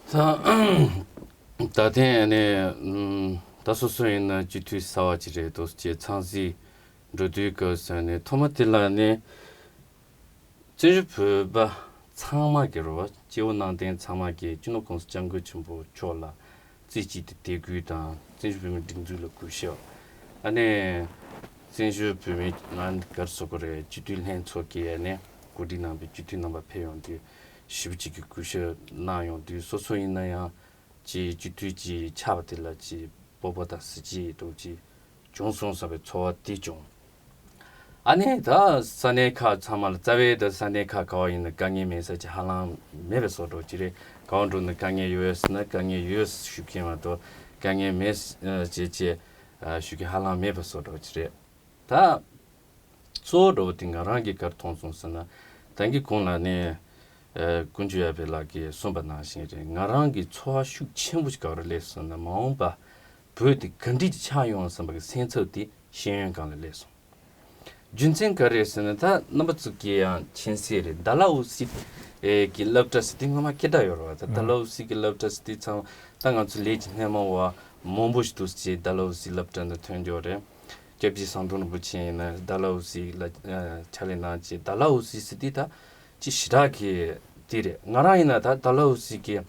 ད་ད་ཐེངས་ཨ་ནི་ད་སོ་སོ་ཡིན་ན་སྤྱི་འཐུས་གསར་བ་ཅིག་རེད་འདུག་ཅེས་ཚང་སྲིད་འགྲོ་དུས་སྐབས་སུ་ནས་ཐོག་མ་དེ་ལ་ནི། བཙན་བྱོལ་བོད་པ་ཚང་མ་གི་རེད་བ། སྐྱེ་བོ་ནང་བསྟན་ཚང་མ་གི་སྤྱི་ནོར་༸གོང་ས་༸སྐྱབས་མགོན་ཆེན་པོ་མཆོག་ལ་རྩེ་གཅིག་ཏུ་དད་གུས་དང་། བཙན་བྱོལ་བོད་མིའི་སྒྲིག་འཛུགས་ལ་གུས་ཞབས། ཨ་ནི་བཙན་བྱོལ་བོད་མི་ང་ག་རེ་ཟེར་དགོས་རེད། སྤྱི་འཐུས་ལྷན་ཚོགས་ཀྱིས་ཨ་ནི་གོ་སྒྲིག་གནང་བའི་སྤྱི་འཐུས་རྣམ་པ་ཕེབས་ཡོང་དུས་ཞེ་པོ་ཅིག་གི་གུས་ཞབས་གནང་ཡོང་དུས། སོ་སོ་ཡིན་ན་ཡང་ཅིག་སྤྱི་འཐུས་ཅིག་ཆགས་པ་དེ་ལ་ཅིག་སྤོབས་པ་དང་གཟི་བརྗིད་འདྲ་བོ་ཅིག་བྱུང་སོང་བསམ་པའི་ཚོར་བ་དེ་བྱུང་། ཨ་ནི་ད་ས་གནས་ཁག་ཚང་མ་ལ། རྩ་བའི་ད་ས་གནས་ཁག་ག་བ་ཡིན་ན་དཀའ་ངལ་མེད་ས་ཅིག་ཧ་ལམ་མེད་པའི་བཟོ་འདྲ་བོ་ཅིག་རེད། ག་བ་འགྲོ་ན་དཀའ་ངལ་ཡོད་ཟེར་ན་དཀའ་ངལ་ཡོད་ཞུ་མཁན་མ་གཏོགས་དཀའ་ངལ་མེད་ཅེས་ཅེས་ཞུ་མཁན་ཧ་ལམ་མེད་པའི་བཟོ་འདྲ་བོ་ཅིག་རེད། ད་གཙོ་བོ་འདྲ་བོ་དེ་ང་རང་གིས་ག་རེ་མཐོང་སོང་ཟེར་ན། ད་གིན་གོང་ལ་ནི་ཀུན་སྤྱོད་ཡར་འཕེལ་ལགས་ཀྱིས་གསུངས་པ་ནང་བཞིན་རེད། ང་རང་གི་ཚོར་བ་ཤུགས་ཆེན་པོ་ཞིག་ག་རེ་སླེབས་སོང་ན། མ་འོངས་པ་བོད་དེ་ག་འདྲ་ཅིག་ཆགས་ཡོང་བསམ་པ་གི་སེམས་འཚབ་དེ་ཤེས་ཡོན་སྒང་ལ་སླེབས་སོང་། རྒྱུ་མཚན་ག་རེ་ཟེར་ན། ད་རྣམ་པ་ཚོ་གིས་ཡང་མཁྱེན་གསལ་རེད། ཌལ་ཧོ་སི་གི་སློབ་གྲྭ་ཟེར་དུས་སྔོན་མ་སྐད་གྲགས་ཡོད་རེད་བ། ད་ཌལ་ཧོ་སི་གི་སློབ་གྲྭ་ཟེར་དུས་ཚང་མ་ད་ང་ཚོ་ལས་ཀྱི་སྣེ་མོ་བ་མང་པོ་ཞིག་འདུག་ཅེས་ཌལ་ཧོ་སི་སློབ་གྲྭ་འདི་ཐོན་ཡོད་རེད། སྐྱབས་རྗེ་ཟམ་གདོང་རིན་པོ་ཆེ་ཡིན་ན་ཌལ་ཧོ་སི་ལ་ཕྱག་ལས་གནང་བྱས། ཌལ་ཧོ་སི་ཟེར་དུས་ད་ཅི་ཞེ་དྲག་གི་དེ་རེད། ང་རང་ཡིན་ན་ད་ཌལ་ཧོ་སི་གི་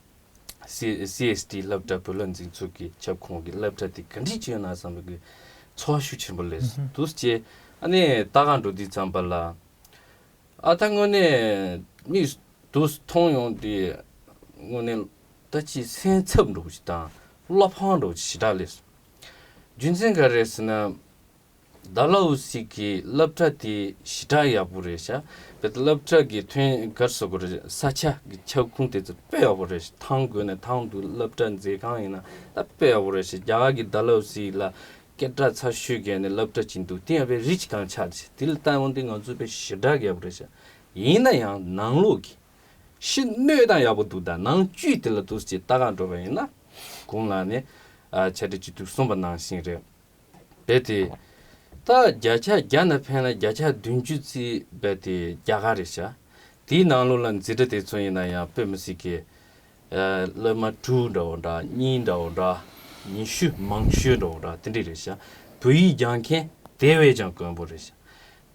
སི་སི་ཨེས་ཏི་སློབ་གྲྭ། བོད་སློབ་འཛིན་ཚོགས་ཀྱི་ཁྱབ་ཁོངས་ཀྱི་སློབ་གྲྭ་དེ་ག་འདྲ་ཅིག་ཡོད་ན་བསམ་པའི་གི་ཚོར་བ་ཤུགས་ཆེན་པོ་སླེབས་འདུག་ཅེས། ཨ་ནི་ལྟ་ག་འགྲོ་དུས་ཙམ་པ་ལ་ ཨ་ད་དངོས་གནས་མིག་ཏུ་མཐོང་ཡོང་དུས་དངོས་གནས་ད་ཅི་སེམས་འཚབ་འགྲོ་ཞིག་དང་བློ་ཕངས་འགྲོ་ཞིག་ཞེ་དྲག་སླེབས་སོང་། རྒྱུ་མཚན་ག་རེ་ཟེར་ན། ཌལ་ཧོ་སི་གི་སློབ་གྲྭ་དེ་ཞེ་དྲག་ཡག་པོ་རེད་ཤག་བེད་སློབ་གྲྭ་གི་ཐོན་གར་སོ་གོ་རེད། ས་ཆ་གི་ཁྱབ་ཁོངས་དེ་ཚོ་དཔེ་ཡག་པོ་རེད་ཤག་ཐང་དགོས་ནས་ཐང་དུ་སློབ་གྲྭ་མཛད་ཁང་ཡིན་ན་ད་དཔེ་ཡག་པོ་རེད་ཤག་རྒྱ་གར་གི་ཌལ་ཧོ་སི་ལ་སྐད་གྲགས་ཚ་ཤོས་གས་ནས་སློབ་གྲྭ་ཅིག་འདུག་དེ་ཡང་བེད་རིགས་གང་ཆགས་ཤག་དེ་ལ་ལྟ་འོང་དུས་ང་ཚོ་བེད་ཞེ་དྲག་ཡག་པོ་རེད་ཤག་ཡིན་ན་ཡང་ནང་ལོགས་ཀྱི་ཤི་གནོད་དང་ཡག་པོ་འདུག་ད་ནང་བཅུད་དེ་ལ་འདུག་ཅེས་ལྟ་ག་འགྲོ་བ་ཡིན་ན། གོང་ལ་ནས་ཨ་ཆ་འདྲི་བཅུ་དྲུག་གསུངས་པ་ནང་བཞིན་རེད། རྦད་དེ། ད་བརྒྱ་ཆ་བརྒྱ་ནས་ཕན་ན་བརྒྱ་ཆ་བདུན་ཅུ་ཙམ་རྦད་དེ་རྒྱ་གར་རེད་ཤག་དེའི་ནང་ལོགས་ལ་འཛིན་གྲྭ་དེ་ཚོ་ཡིན་ན་ཡང་དཔེ་མི་སྲིད་ཀྱི། ཨ་སློབ་མ་དྲུག་འདྲ་བོ་འདྲ་གཉིས་འདྲ་བོ་འདྲ། ཉི་ཤུ་མང་ཤོས་འདྲ་བོ་འདྲ་དེ་འདྲ་རེད་ཤག་བོད་ཡིག་སྦྱང་མཁན་དེ་བས་ཀྱང་དཀོན་པོ་རེད་ཤག་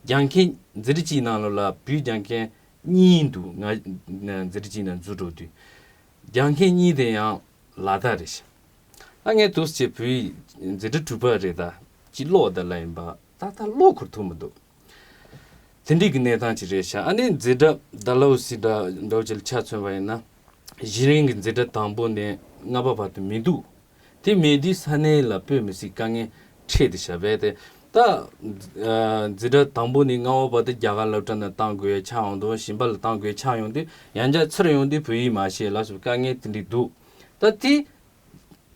སྦྱང་མཁན་འཛིན་གྲྭ་གཅིག་ནང་ལོགས་ལ་བོད་ཡིག་སྦྱང་མཁན་གཉིས་འདུག་ང་འཛིན་གྲྭ་གཅིག་ནང་འཛུལ་འགྲོ་དུས། སྦྱང་མཁན་གཉིས་དེ་ཡང་ལ་དྭགས་རེད་ཤག་ཨ་ངས་འདུག་སེ་བོད་ཡིག་འཛིན་གྲྭ་དྲུག་པ་རེད་ད། ཅི་ཀློག་ད་ལ་ཡིན་པ་ད་ལྟ་ཀློག་ཁུར་ཐུབ་མི་འདུག་དེ་འདྲའི་གི་གནས་སྟངས་ཅིག་རེད་ཤག་ཨ་ནི་འཛིན་གྲྭ་ཌལ་ཧོ་སི་འདྲ་འདྲ་བོ་ཅིག་ལ་ཆ་མཚོན་པ་ཡིན་ན། གཞི་རིམ་གྱི་འཛིན་གྲྭ་དང་པོ་ནས་ལྔ་པ་བར་དུ་མི་འདུག་དེ་མེད་དུས་ས་གནས་ལ་དཔེ་མི་སྲིད་དཀའ་ངལ་འཕྲད་དེ་ཤག་བས་ཏེ། ད་ཨ་འཛིན་གྲྭ་དང་པོ་ནས་ལྔ་པ་བར་དུ་རྒྱ་གར་སློབ་གྲྭ་ནང་བཏང་དགོས་ཡ་ཆགས་ཡོང་དུས། གཞན་པ་ལ་བཏང་དགོས་ཡ་ཆགས་ཡོང་དུས་ཡང་བསྐྱར་ཚུར་ཡོང་དུས་བོད་ཡིག་མ་ཤེས་ལ་སོགས་དཀའ་ངལ་དེ་འདྲ་འདུག་ད་དེ།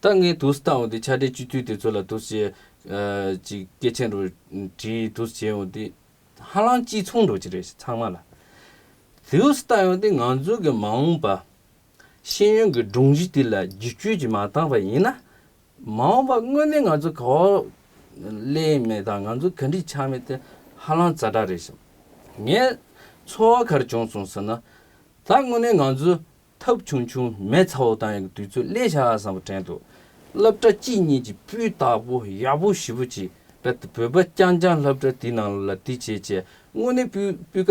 ད་ངས་འདུག་སེ་ལྟ་འོང་དུས་ཆ་འདྲི་བཅུ་དྲུག་དེ་ཚོ་ལ་འདུག་སེ་ཨ་ཅིག་སྐད་ཆ་འདྲ་བོ་དྲིས་འདུག་སེ་བྱས་འོང་དུས། ཧ་ལམ་གཅིག་མཚུངས་འགྲོ་གི་རེད་ཚང་མ་ལ། འདུག་སེ་ལྟ་འོང་དུས་ང་ཚོ་གི་མ་འོངས་པ་ཤེས་ཡོན་གྱི་སྒྲོམ་གཞི་དེ་ལ་བསྒྱུར་བཅོས་ཅིག་མ་བཏང་བ་ཡིན་ན། མ་འོངས་པ་དངོས་གནས་ང་ཚོ་ག་པར་སླེབས་མེད་དང་ང་ཚོ་ག་འདྲ་ཆགས་མེད་དེ་ཧ་ལམ་ཛ་དྲག་རེད་ཤག་ངས་ཚོར་བ་ག་རེ་བྱུང་སོང་ཟེར་ན། ད་དངོས་གནས་ང་ཚོ་ཐབས་ཆུང་ཆུང་མེ་ཚ་བོ་བཏང་ཡག་གི་དུས་ཚོད་སླེབས་ཤག་བསམ་པ་དྲན་འདུག་སློབ་གྲྭ་གཅིག་གཉིས་ཀྱི་སྤུས་དག་པོ་ཡག་པོ་ཞེ་པོ་ཅིག་བོད་པ་རྐྱང་རྐྱང་སློབ་གྲྭ་དེའི་ནང་ལ་དེ་བྱས་བྱས་དངོས་གནས་སྤུས་སྤུས་ཀ་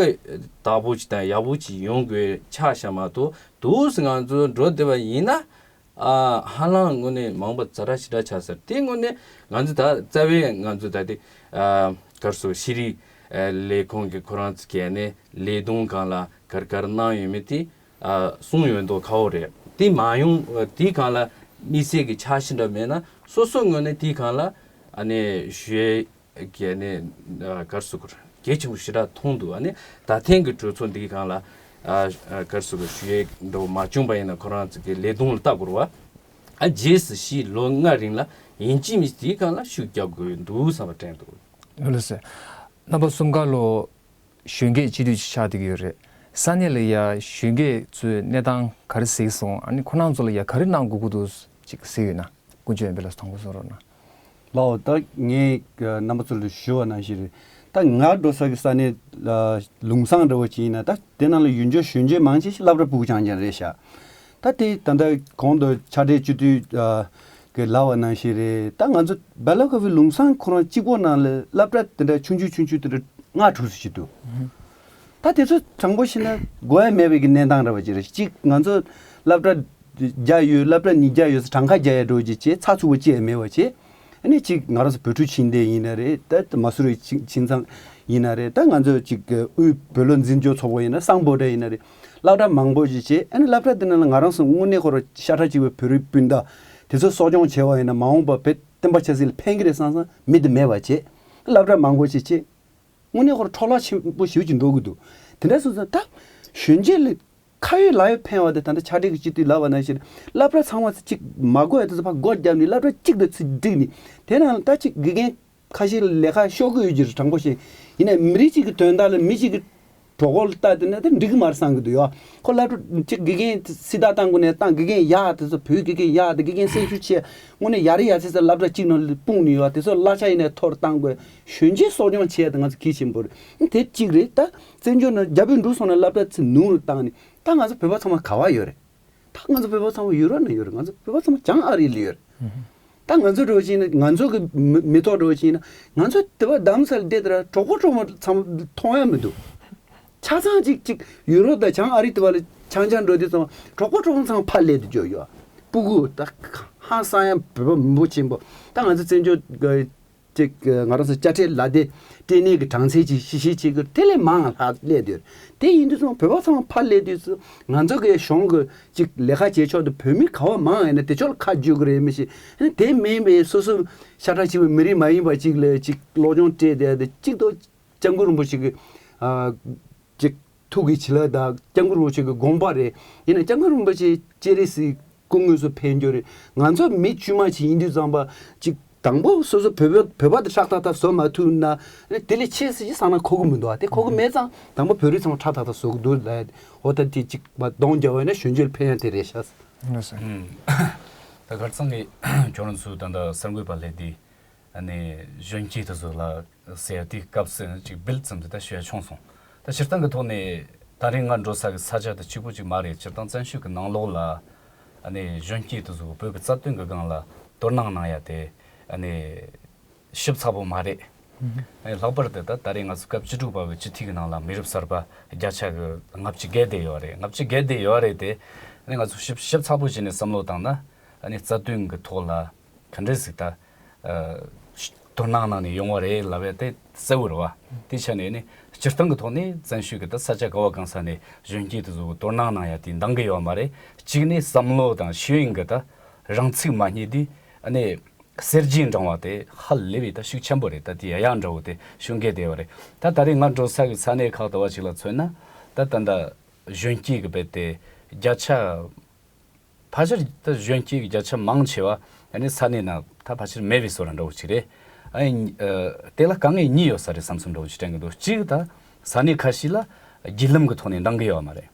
དག་པོ་ཅིག་དང་ཡག་པོ་ཅིག་ཡོང་དགོས་ཆགས་ཤག་མ་གཏོགས་འདུག་སེ་ང་ཚོ་འགྲོ་བསྡད་པ་ཡིན་ན། ཨ་ཧ་ལམ་དངོས་གནས་མ་འོངས་པ་ཛ་དྲག་ཞེ་དྲག་ཆགས་ས་རེད། དེ་དངོས་གནས་ང་ཚོ་ད་རྩ་བའི་ང་ཚོ་ད་དེ་ཨ་ག་རེ་ཟེར་ཤེས་རིག་ཨ་ལས་ཁུངས་ཀྱི་ཁོ་རང་ཚོ་གས་ནས་ལས་དོན་སྒང་ལ་ག་རེ་ག་རེ་གནང་ཡོད་མེད་དེ་ཨ་གསུངས་ཡོད་མདོག་ཁ་པོ་རེད། དེ་མ་ཡོང་དེའི་སྒང་ལ་དམིགས་བསལ་གྱི་འཆར་གཞི་འདྲ་མེད་ན་སོ་སོ་ངོས་ནས་དེའི་སྒང་ལ་ཨ་ནི་ཞུ་ཡས་གས་ནས་ཨ་ག་རེ་ཟེར་དགོས་རེད། གལ་ཆེན་པོ་ཞེ་དྲག་མཐོང་འདུག་ཨ་ནི་ད་ཐེངས་ཀྱི་གྲོས་ཚོགས་འདིའི་སྒང་ལ་ཨ་ཨ་ག་རེ་ཟེར་དགོས་ཞུ་ཡས་འདྲ་བོ་མ་བྱུང་པ་ཡིན་ན་ཁོ་རང་ཚོ་གི་ལས་དོན་ལ་ལྟ་དགོས་རེད་བ། ཨ་རྗེས་སུ་ཞིག་ལོ་ལྔ་རིང་ལ་ཡིན་གཅིག་མིན་གཅིག་དེའི་སྒང་ལ་ཤུགས་རྒྱག་དགོས་འདུག་བསམ་པ་དྲན་འདུག་ལགས་སོ། རྣམ་པ་གསུམ་ཀ་ལོ་གཞོན་སྐྱེས་སྤྱི་འཐུས་ཅིག་ཆགས་བསྡད་ཀྱི་ཡོད་རེད། ས་གནས་ལ་ཡ་གཞོན་སྐྱེས་ཚོའི་གནས་སྟངས་ག་རེ་གཟིགས་སོང་། ཨ་ནི་ཁོ་རང་ཚོ་ལ་ཡ་ག་རེ་གནང་དགོས་ཀྱི་འདུག་ཅིག་གཟིགས་ཡོད་ན་ཀུན་སྤྱོད་ཡོན་ཏན་ལགས་སུ་དང་པོ་གསུང་རོགས་གནང་། ལགས་འོ། ད་ངས་རྣམ་པ་ཚོ་ལ་ཞུ་བ་ནང་བཞིན་རེད། ད་ང་འགྲོ་ས་གི་ས་གནས་ལ་ལུང་བཟང་འདྲ་བོ་ཅིག་ཡིན་ན་ད་དེ་ནང་ལ་ཡུལ་འབྱོར་གཞོན་སྐྱེས་མང་ཆེ་ཞིག་སློབ་གྲྭ་ཕྲུ་གུ་རྐྱང་རྐྱང་རེད་ཤག་ད་དེ་ད་ལྟ་གོང་དུ་ཕྱག་སྦྲེལ་སྤྱི་འཐུས་གི་ལབ་པ་ནང་བཞིན་རེད། ད་ང་ཚོ་སྦེལ་ཀོབ་ལུང་བཟང་ཁོ་རང་གཅིག་པོ་ནང་ལ་སློབ་གྲྭ་དེ་འདྲ་ཆུང་ཆུང་ཆུང་ཆུང་དེ་འདྲ་ལྔ་དྲུག་ཙམ་ཞིག་འདུག་ད་དེ་ཚོ་དྲང་པོ་བཤད་ན་དགོས་ཡ་མེད་པའི་གི་གནས་སྟངས་འདྲ་བ་ཅིག་རེད། གཅིག་ང་ཚོ་སློབ་གྲྭ་བརྒྱ་ཡོད། སློབ་གྲྭ་ཉིས་བརྒྱ་ཡོད་ཙང་གྲངས་ཀ་རྒྱག་ཡ་འགྲོ་ཅིག་བྱས། ཚགས་ཚུད་པོ་ཅིག་ཡང་མེད་པ་བྱས། ཨ་ནི་གཅིག་ང་རང་ཚོ་བོད་ཕྲུག་ཕྱིན་བསྡད་ཡིན་ན་རེད། ད་མ་སུ་རི་ཕྱིན་ཕྱིན་ཚང་ཡིན་ན་རེད། ད་ང་ཚོ་གཅིག་དབུས་བོད་ལུགས་འཛིན་སྐྱོང་ཚོགས་པ་ཡིན་ན་སང་ཕོ་ཊ་ཡིན་ན་རེད། སློབ་གྲྭ་མང་པོ་ཅིག་བྱས། ཨ་ནི་སློབ་གྲྭ་འདི་ནང་ལ་ང་རང་ཚོ་དངོས་གནས་ཁོ་རང་ཤ་ཁྲག་གཅིག་པའི་བོད་རིགས་སྤུན་ཟླ་དེ་ཚོ་གསོ་སྐྱོང་བྱས་པ་ཡིན་ན་མ་འོངས་པ་བོད་བསྟན་པ་ཆབ་སྲིད་ལ་ཕན་གི་རེད་བསམ་བསམ་མི་དེ་མེད་པ་བྱས། སློབ་གྲྭ་མང་པོ་ཅིག་བྱས། དངོས་གནས་ཁོ་རང་འཕྲོ་བརླག་ཆེན་པོ་ཞེ་པོ་ཅིག་འགྲོ་གི་འདུག་དེ་འདྲ་སོང་ཙང་ད་གཞོན་སྐྱེས་ལ་ཁ་ཡོད་ལག་ཡོད་ཕན་པ་དེ་ད་ལྟ་ཕྱག་སྦྲེལ་གྱི་སྤྱི་འཐུས་ལབ་པ་ནང་བཞིན་སློབ་གྲྭ་ཚང་མ་ཚེ་གཅིག་མ་དགོས་ཡ་དེ་ཚོ་ཕར་སྒོ་བརྒྱབ་ནས་སློབ་གྲྭ་གཅིག་དང་ཚེ་འགྲིག་ནས་དེ་ནང་ལ་ད་ཅིག་དགེ་རྒན་ཁ་ཤས་ལ་ལས་ཀ་ཤོར་གི་ཡོད་ཀྱི་རེད། དྲང་པོ་བཤད་ཡིན་ན་མི་རིགས་གཅིག་གི་དོན་དག་ལ་མི་གཅིག་གི་གྲོད་ཁོག་ལ་ལྟ་དེ་ནས་དེ་འགྲིག་གི་མ་རེད་བསམ་གི་འདུག་ཡ། ཁོ་སློབ་གྲྭ་གཅིག་དགེ་རྒན་སྲིད་ད་བཏང་དགོས་ནས་བཏང་། དགེ་རྒན་ཡག་དེ་ཚོ་བོད་དགེ་རྒན་ཡག་དེ་དགེ་རྒན་སེམས་ཤུགས་ཆེ་དངོས་གནས་ཡ་རེ་ཡ་ཚེ་ཚེ་སློབ་གྲྭ་གཅིག་ནང་ལ་སྤུངས་ནས་ཡོད། དེ་ཚོ་གླ་ཆ་ཡིན་ནས་ཐོར་བཏང་དགོས། གཞོན་སྐྱེས་གསོ་སྐྱོང་བྱས་དེ་ང་ཚོ་གལ་ཆེན་པོ་རེད། དེ་གཅིག་རེད། ད་བཙན་བྱོལ་ནང་རྒྱ་བོད་འགྲོ་སོང་ན་སློབ་གྲྭ་ཚེ་ནུང་རུ་བཏང་ནས་ད་ང་ཚོ་བོད་པ་ཚང་མ་ག་བ་ཡོད་རེད། ད་ང་ཚོ་བོད་པ་ཚང་མ་ཡུ་རོབ་ནང་ཡོད་རེད། ང་ཚོ་བོད་པ་ཚང་མ་བྱང་ཨ་རི་ལ་ཡོད་རེད། ད་ང་ཚོ་འདྲ་བོ་ཅིག་ཡིན་ན་ང་ཚོ་གི་མི་མི་ཐོག་འདྲ་བོ་ཅིག་ཡིན་ན་ང་ཚོ་དེ་བ་རྡ་རམ་ས་ལ་བསྡད་དེ་ར་གྲོད་ཁོག་གྲོག་མ་ཚང་མ་མཐོང་ཡ་མི་འདུག་ཆ་ཚང་ཅིག་ཅིག་ཡུ་རོབ་དང་བྱང་ཨ་རི་དེ་བ་ལ་ཆང་ཆང་འགྲོ་དུས་ཙམ་གྲོད་ཁོག་གྲོག་མ་ཚང་མ་ཕར་སླེབས་དུ་འཇོག་ཡོད། སྤུ་གུ་ད་ཧང་སང་ཡ་བོད་པ་མི་འབོར་ཆེན་པོ་ད་ང་ཚོ་བཙན་བྱོལ་གི་ ཅིག་ང་རང་ཚོ་དཔྱ་ཁྲལ་ལག་དེབ་སྤྲད་མཁན་གྱི་གྲངས་ཚད་ཅིག་ཤིག་ཤིག་བྱེད་དགོས། དེ་ལས་མང་ང་ལྷག་སླེབས་དུས། དེ་ཡིན་དུས་ཙང་བོད་པ་ཚང་མ་ཕར་སླེབས་དུས་ཙང་ང་ཚོ་གི་གཞུང་གི་ཅིག་ལས་ཀ་བྱེད་ཕྱོགས་དུ་བོད་མི་ག་བ་མང་ཡིན་ན་དེ་ཕྱོགས་ལ་ཁ་བརྒྱུད་དགོས་རེད་མི་ཤེས། དེ་མིན་པའི་སོ་སོ་ཤ་ཁྲག་གཅིག་པའི་མི་རིགས་མ་ཡིན་པ་ཅིག་ལ་ཅིག་སློབ་སྦྱོང་སྤྲད་དེ་དེ་གཅིག་ཏུ་སྐྱབས་མགོན་རིན་པོ་ཆེ་གི་ཨ་ཅིག་ཐུགས་ཀྱི་བྱིན་རླབས་དང་སྐྱབས་མགོན་རིན་པོ་ཆེ་གི་དགོངས་པ་རེད། ཡིན་ན་སྐྱབས་མགོན་རིན་པོ་ཆེ་སྤྱན་རས་གཟིགས་སྐུ་དངོས་སུ་ཕེབས་རྒྱུ་རེད། ང་ཚོ་མི་དཀྱུས་མ་ཅིག་ཡིན་དུས་ཙམ་པ་ཅིག་དང་པོ་སོ་སོ་བོད་པ་བོད་པ་དེ་ཧྲག་ཐག་ཐག་བཟོ་མ་ཐུབ་ན་དེ་ལས་ཆེ་སྲིད་ཀྱི་བསམ་ན་གོ་གི་མི་འདུག་ཨ། དེ་གོ་གི་མེད་ཙང་དང་པོ་བོད་རིགས་ཚང་མ་ཧྲག་ཐག་ཐག་བཟོ་གི་འདུག་ལ། འོ་ད་དེ་ཅིག་མ་གདོང་རྒྱབ་པ་ཡིན་ན་གཞོན་སྐྱེས་ལ་ཕན་ཡག་དེ་རེད་ཤག་ད་ཁར་ཚང་གི་ཁྱོད་རང་ཚོ་ད་ལྟ་གསར་འགོད་པ་སླེབས་དུས། ཨ་ནི་གཞོན་སྐྱེས་དེ་ཚོ་ལ་ཟེར་ཡ་དེའི་སྐབས་སུ་ཅིག་སྦིལ་ཙམ་དེ་ད་ཞུ་ཡ་བྱུང་སོང་། ད་སྤྱིར་བཏང་གི་ཐོག་ནས་ད་རེས་ང་འགྲོ་ས་གི་ས་ཆ་དེ་གཅིག་པོ་ཅིག་མ་རེད། སྤྱིར་བཏང་བཙན་བྱོལ་གི་ནང་ལོགས་ལ་ཨ་ནི་གཞོན་སྐྱེས་དེ་ཚོ་བོད་ཀྱི་རྩ་དོན་གི་སྒང་ལ་དོ་སྣང་གནང་ཡ་དེ་ཨ་ནི་ཞིབ་ཚགས་པོ་མ་རེད། ཨ་ནི་ལྷག་པར་དུ་ད་ད་རེས་ང་ཚོ་སྐབས་བཅུ་དྲུག་པ་གི་སྤྱི་འཐུས་ཀྱི་ནང་ལ་མི་རབས་གསར་པ་བརྒྱ་ཆ་གི་ལྔ་བཅུ་བརྒལ་བསྡད་ཡོད་རེད། ལྔ་བཅུ་བརྒལ་བསྡད་ཡོད་རེད་དེ། ཨ་ནི་ང་ཚོ་ཞིབ་ཞིབ་ཚགས་པོ་བྱས་ནས་བསམ་བློ་བཏང་ན་ཨ་ནི་རྩ་དོན་གི་ཐོག་ལ། ག་འདྲ་ཟིག་ད། ཨ། དོ་སྣང་གནང་ནས་ཡོང་བ་རེད་ལབ་ཡ་དེ་གསལ་བོ་རེད་བ། དེ་ཆ་ནས་ནི་སྤྱིར་བཏང་གི་ཐོག་ནས་བཙན་བྱོལ་གི་ད་ས་ཆ་ག་བ་གང་ས་ནས་གཞོན་སྐྱེས་དེ་ཚོ་གི་དོ་སྣང་གནང་ཡ་དེ་འདང་གི་ཡོད་མ་རེད། གཅིག་ནས་བསམ་བློ་དང་ཤེས་ཡོན་གི་ད་རང་ཚུགས་མ་རྙེད་དུས་ཨ་ནི་གསེར་གྱི་འགྲེང་བ་དེ་ཧ་ལས་པའི་ད་ཤུགས་ཆེན་པོ་རེད། ད་དེ་ཡ་ཡག་འདྲ་བོ་དེ་ཤུགས་རྒྱས་བསྡད་ཡོད་རེད། ད་ད་རེས་ང་འགྲོ་ས་གི་ས་གནས་ཁག་ད་བ་ཅིག་ལ་མཚོན་ན་ད་ད་ད་གཞོན་སྐྱེས་གི་རྦད་དེ་བརྒྱ་ཆ། ཕལ་ཆེར་ད་གཞོན་སྐྱེས་ཀྱི་བརྒྱ་ཆ་མང་ཆེ་བ་ཨ་ནི་ས་གནས་ནང་ད་ཕལ་ཆེར་མེད་པའི་བཟོ་འདྲ་འདྲ་བོ་ཅིག་རེད། ཨ་ནི་ཨ་དེ་ལ་དཀའ་ངལ་གཉིས་ཡོད་ས་རེད་བསམ་བསམ་འདྲ་བོ་ཅིག་དྲན་གྱི་འདུག་གཅིག་ད་ས་གནས་ཁ་ཤས་ལ་བརྒྱུད་ལམ་གྱི་ཐོག་ནས་འདང་གི་ཡོད་མ་རེད།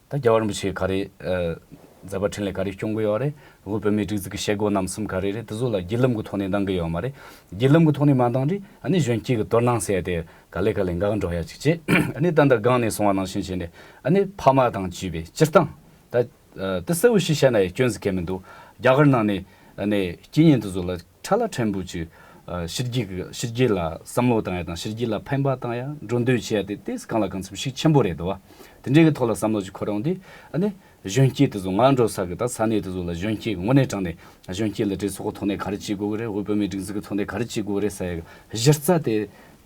ད་རྒྱལ་བ་རིན་པོ་ཆེ་ག་རེ་ཨ་མཛད་པ་འཕྲིན་ལས་ག་རེ་སྐྱོང་གི་ཡོད་རེད། དབུས་བོད་མིའི་སྒྲིག་འཛུགས་ཀྱི་བྱེད་སྒོ་རྣམ་གསུམ་ག་རེ་རེད། དེ་ཚོ་ལ་བརྒྱུད་ལམ་གྱི་ཐོག་ནས་འདང་གི་ཡོད་མ་རེད། བརྒྱུད་ལམ་གྱི་ཐོག་ནས་མ་འདང་དུས་ཨ་ནི་གཞོན་སྐྱེས་ཀྱི་དོ་སྣང་ཟེར་ཡ་དེ་ག་ལེ་ག་ལེ་འགག་འགྲོ་ཡ་ཅིག་བྱས། ཨ་ནི་ད་ལྟ་སྒང་ནས་གསུངས་པ་ནང་བཞིན་བྱས་ནས་ཨ་ནི་ཕ་མ་དང་བཅས་པའི་སྤྱིར་བཏང་ད། ཨ་དེ་གསལ་བོ་ཞིག་བཤད་ན་ཡང་སྐྱོན་ཟིག་གང་ཡང་མི་འདུག་རྒྱ་གར་ནང་ནས་ཨ་ནི་སྐྱེས་གཉེན་དེ་ཚོ་ལ་ཁྲ་ལ་ཕྲན་བུ་ཅིག་ཨ་ཕྱི་རྒྱལ་གྱི་ཕྱི་རྒྱལ་ལ་བསམ་བློ་བཏང་ཡ་དང་ཕྱི་རྒྱལ་ལ་ཕན་པ་བཏང་ཡ་འགྲོ་འདོད་བྱེད་ཡ་དེ་དེ་གང་ལ་གང་འཚམ་ཤུགས་ཆེན་པོ་རེད་འདུག་བ། དེ་འདྲའི་གི་ཐོག་ལ་བསམ་བློ་ཅིག་འཁོར་ཡོང་དུས་ཨ་ནི་གཞོན་སྐྱེས་དེ་ཚོ་ང་འགྲོ་ས་གི་ད་ས་གནས་དེ་ཚོ་ལ་གཞོན་སྐྱེས་གི་དངོས་གནས་དྲང་གནས་གཞོན་སྐྱེས་ལ་གྲོས་ཚོགས་ཐོག་ནས་ག་རེ་བྱེད་དགོས་གི་རེད། དབུས་བོད་མིའི་སྒྲིག་འཛུགས་ཀྱི་ཐོག་ནས་ག་རེ་བྱེད་དགོས་གི་རེད་ཟེར་ཡ་གི་གཞི་རྩ་དེ་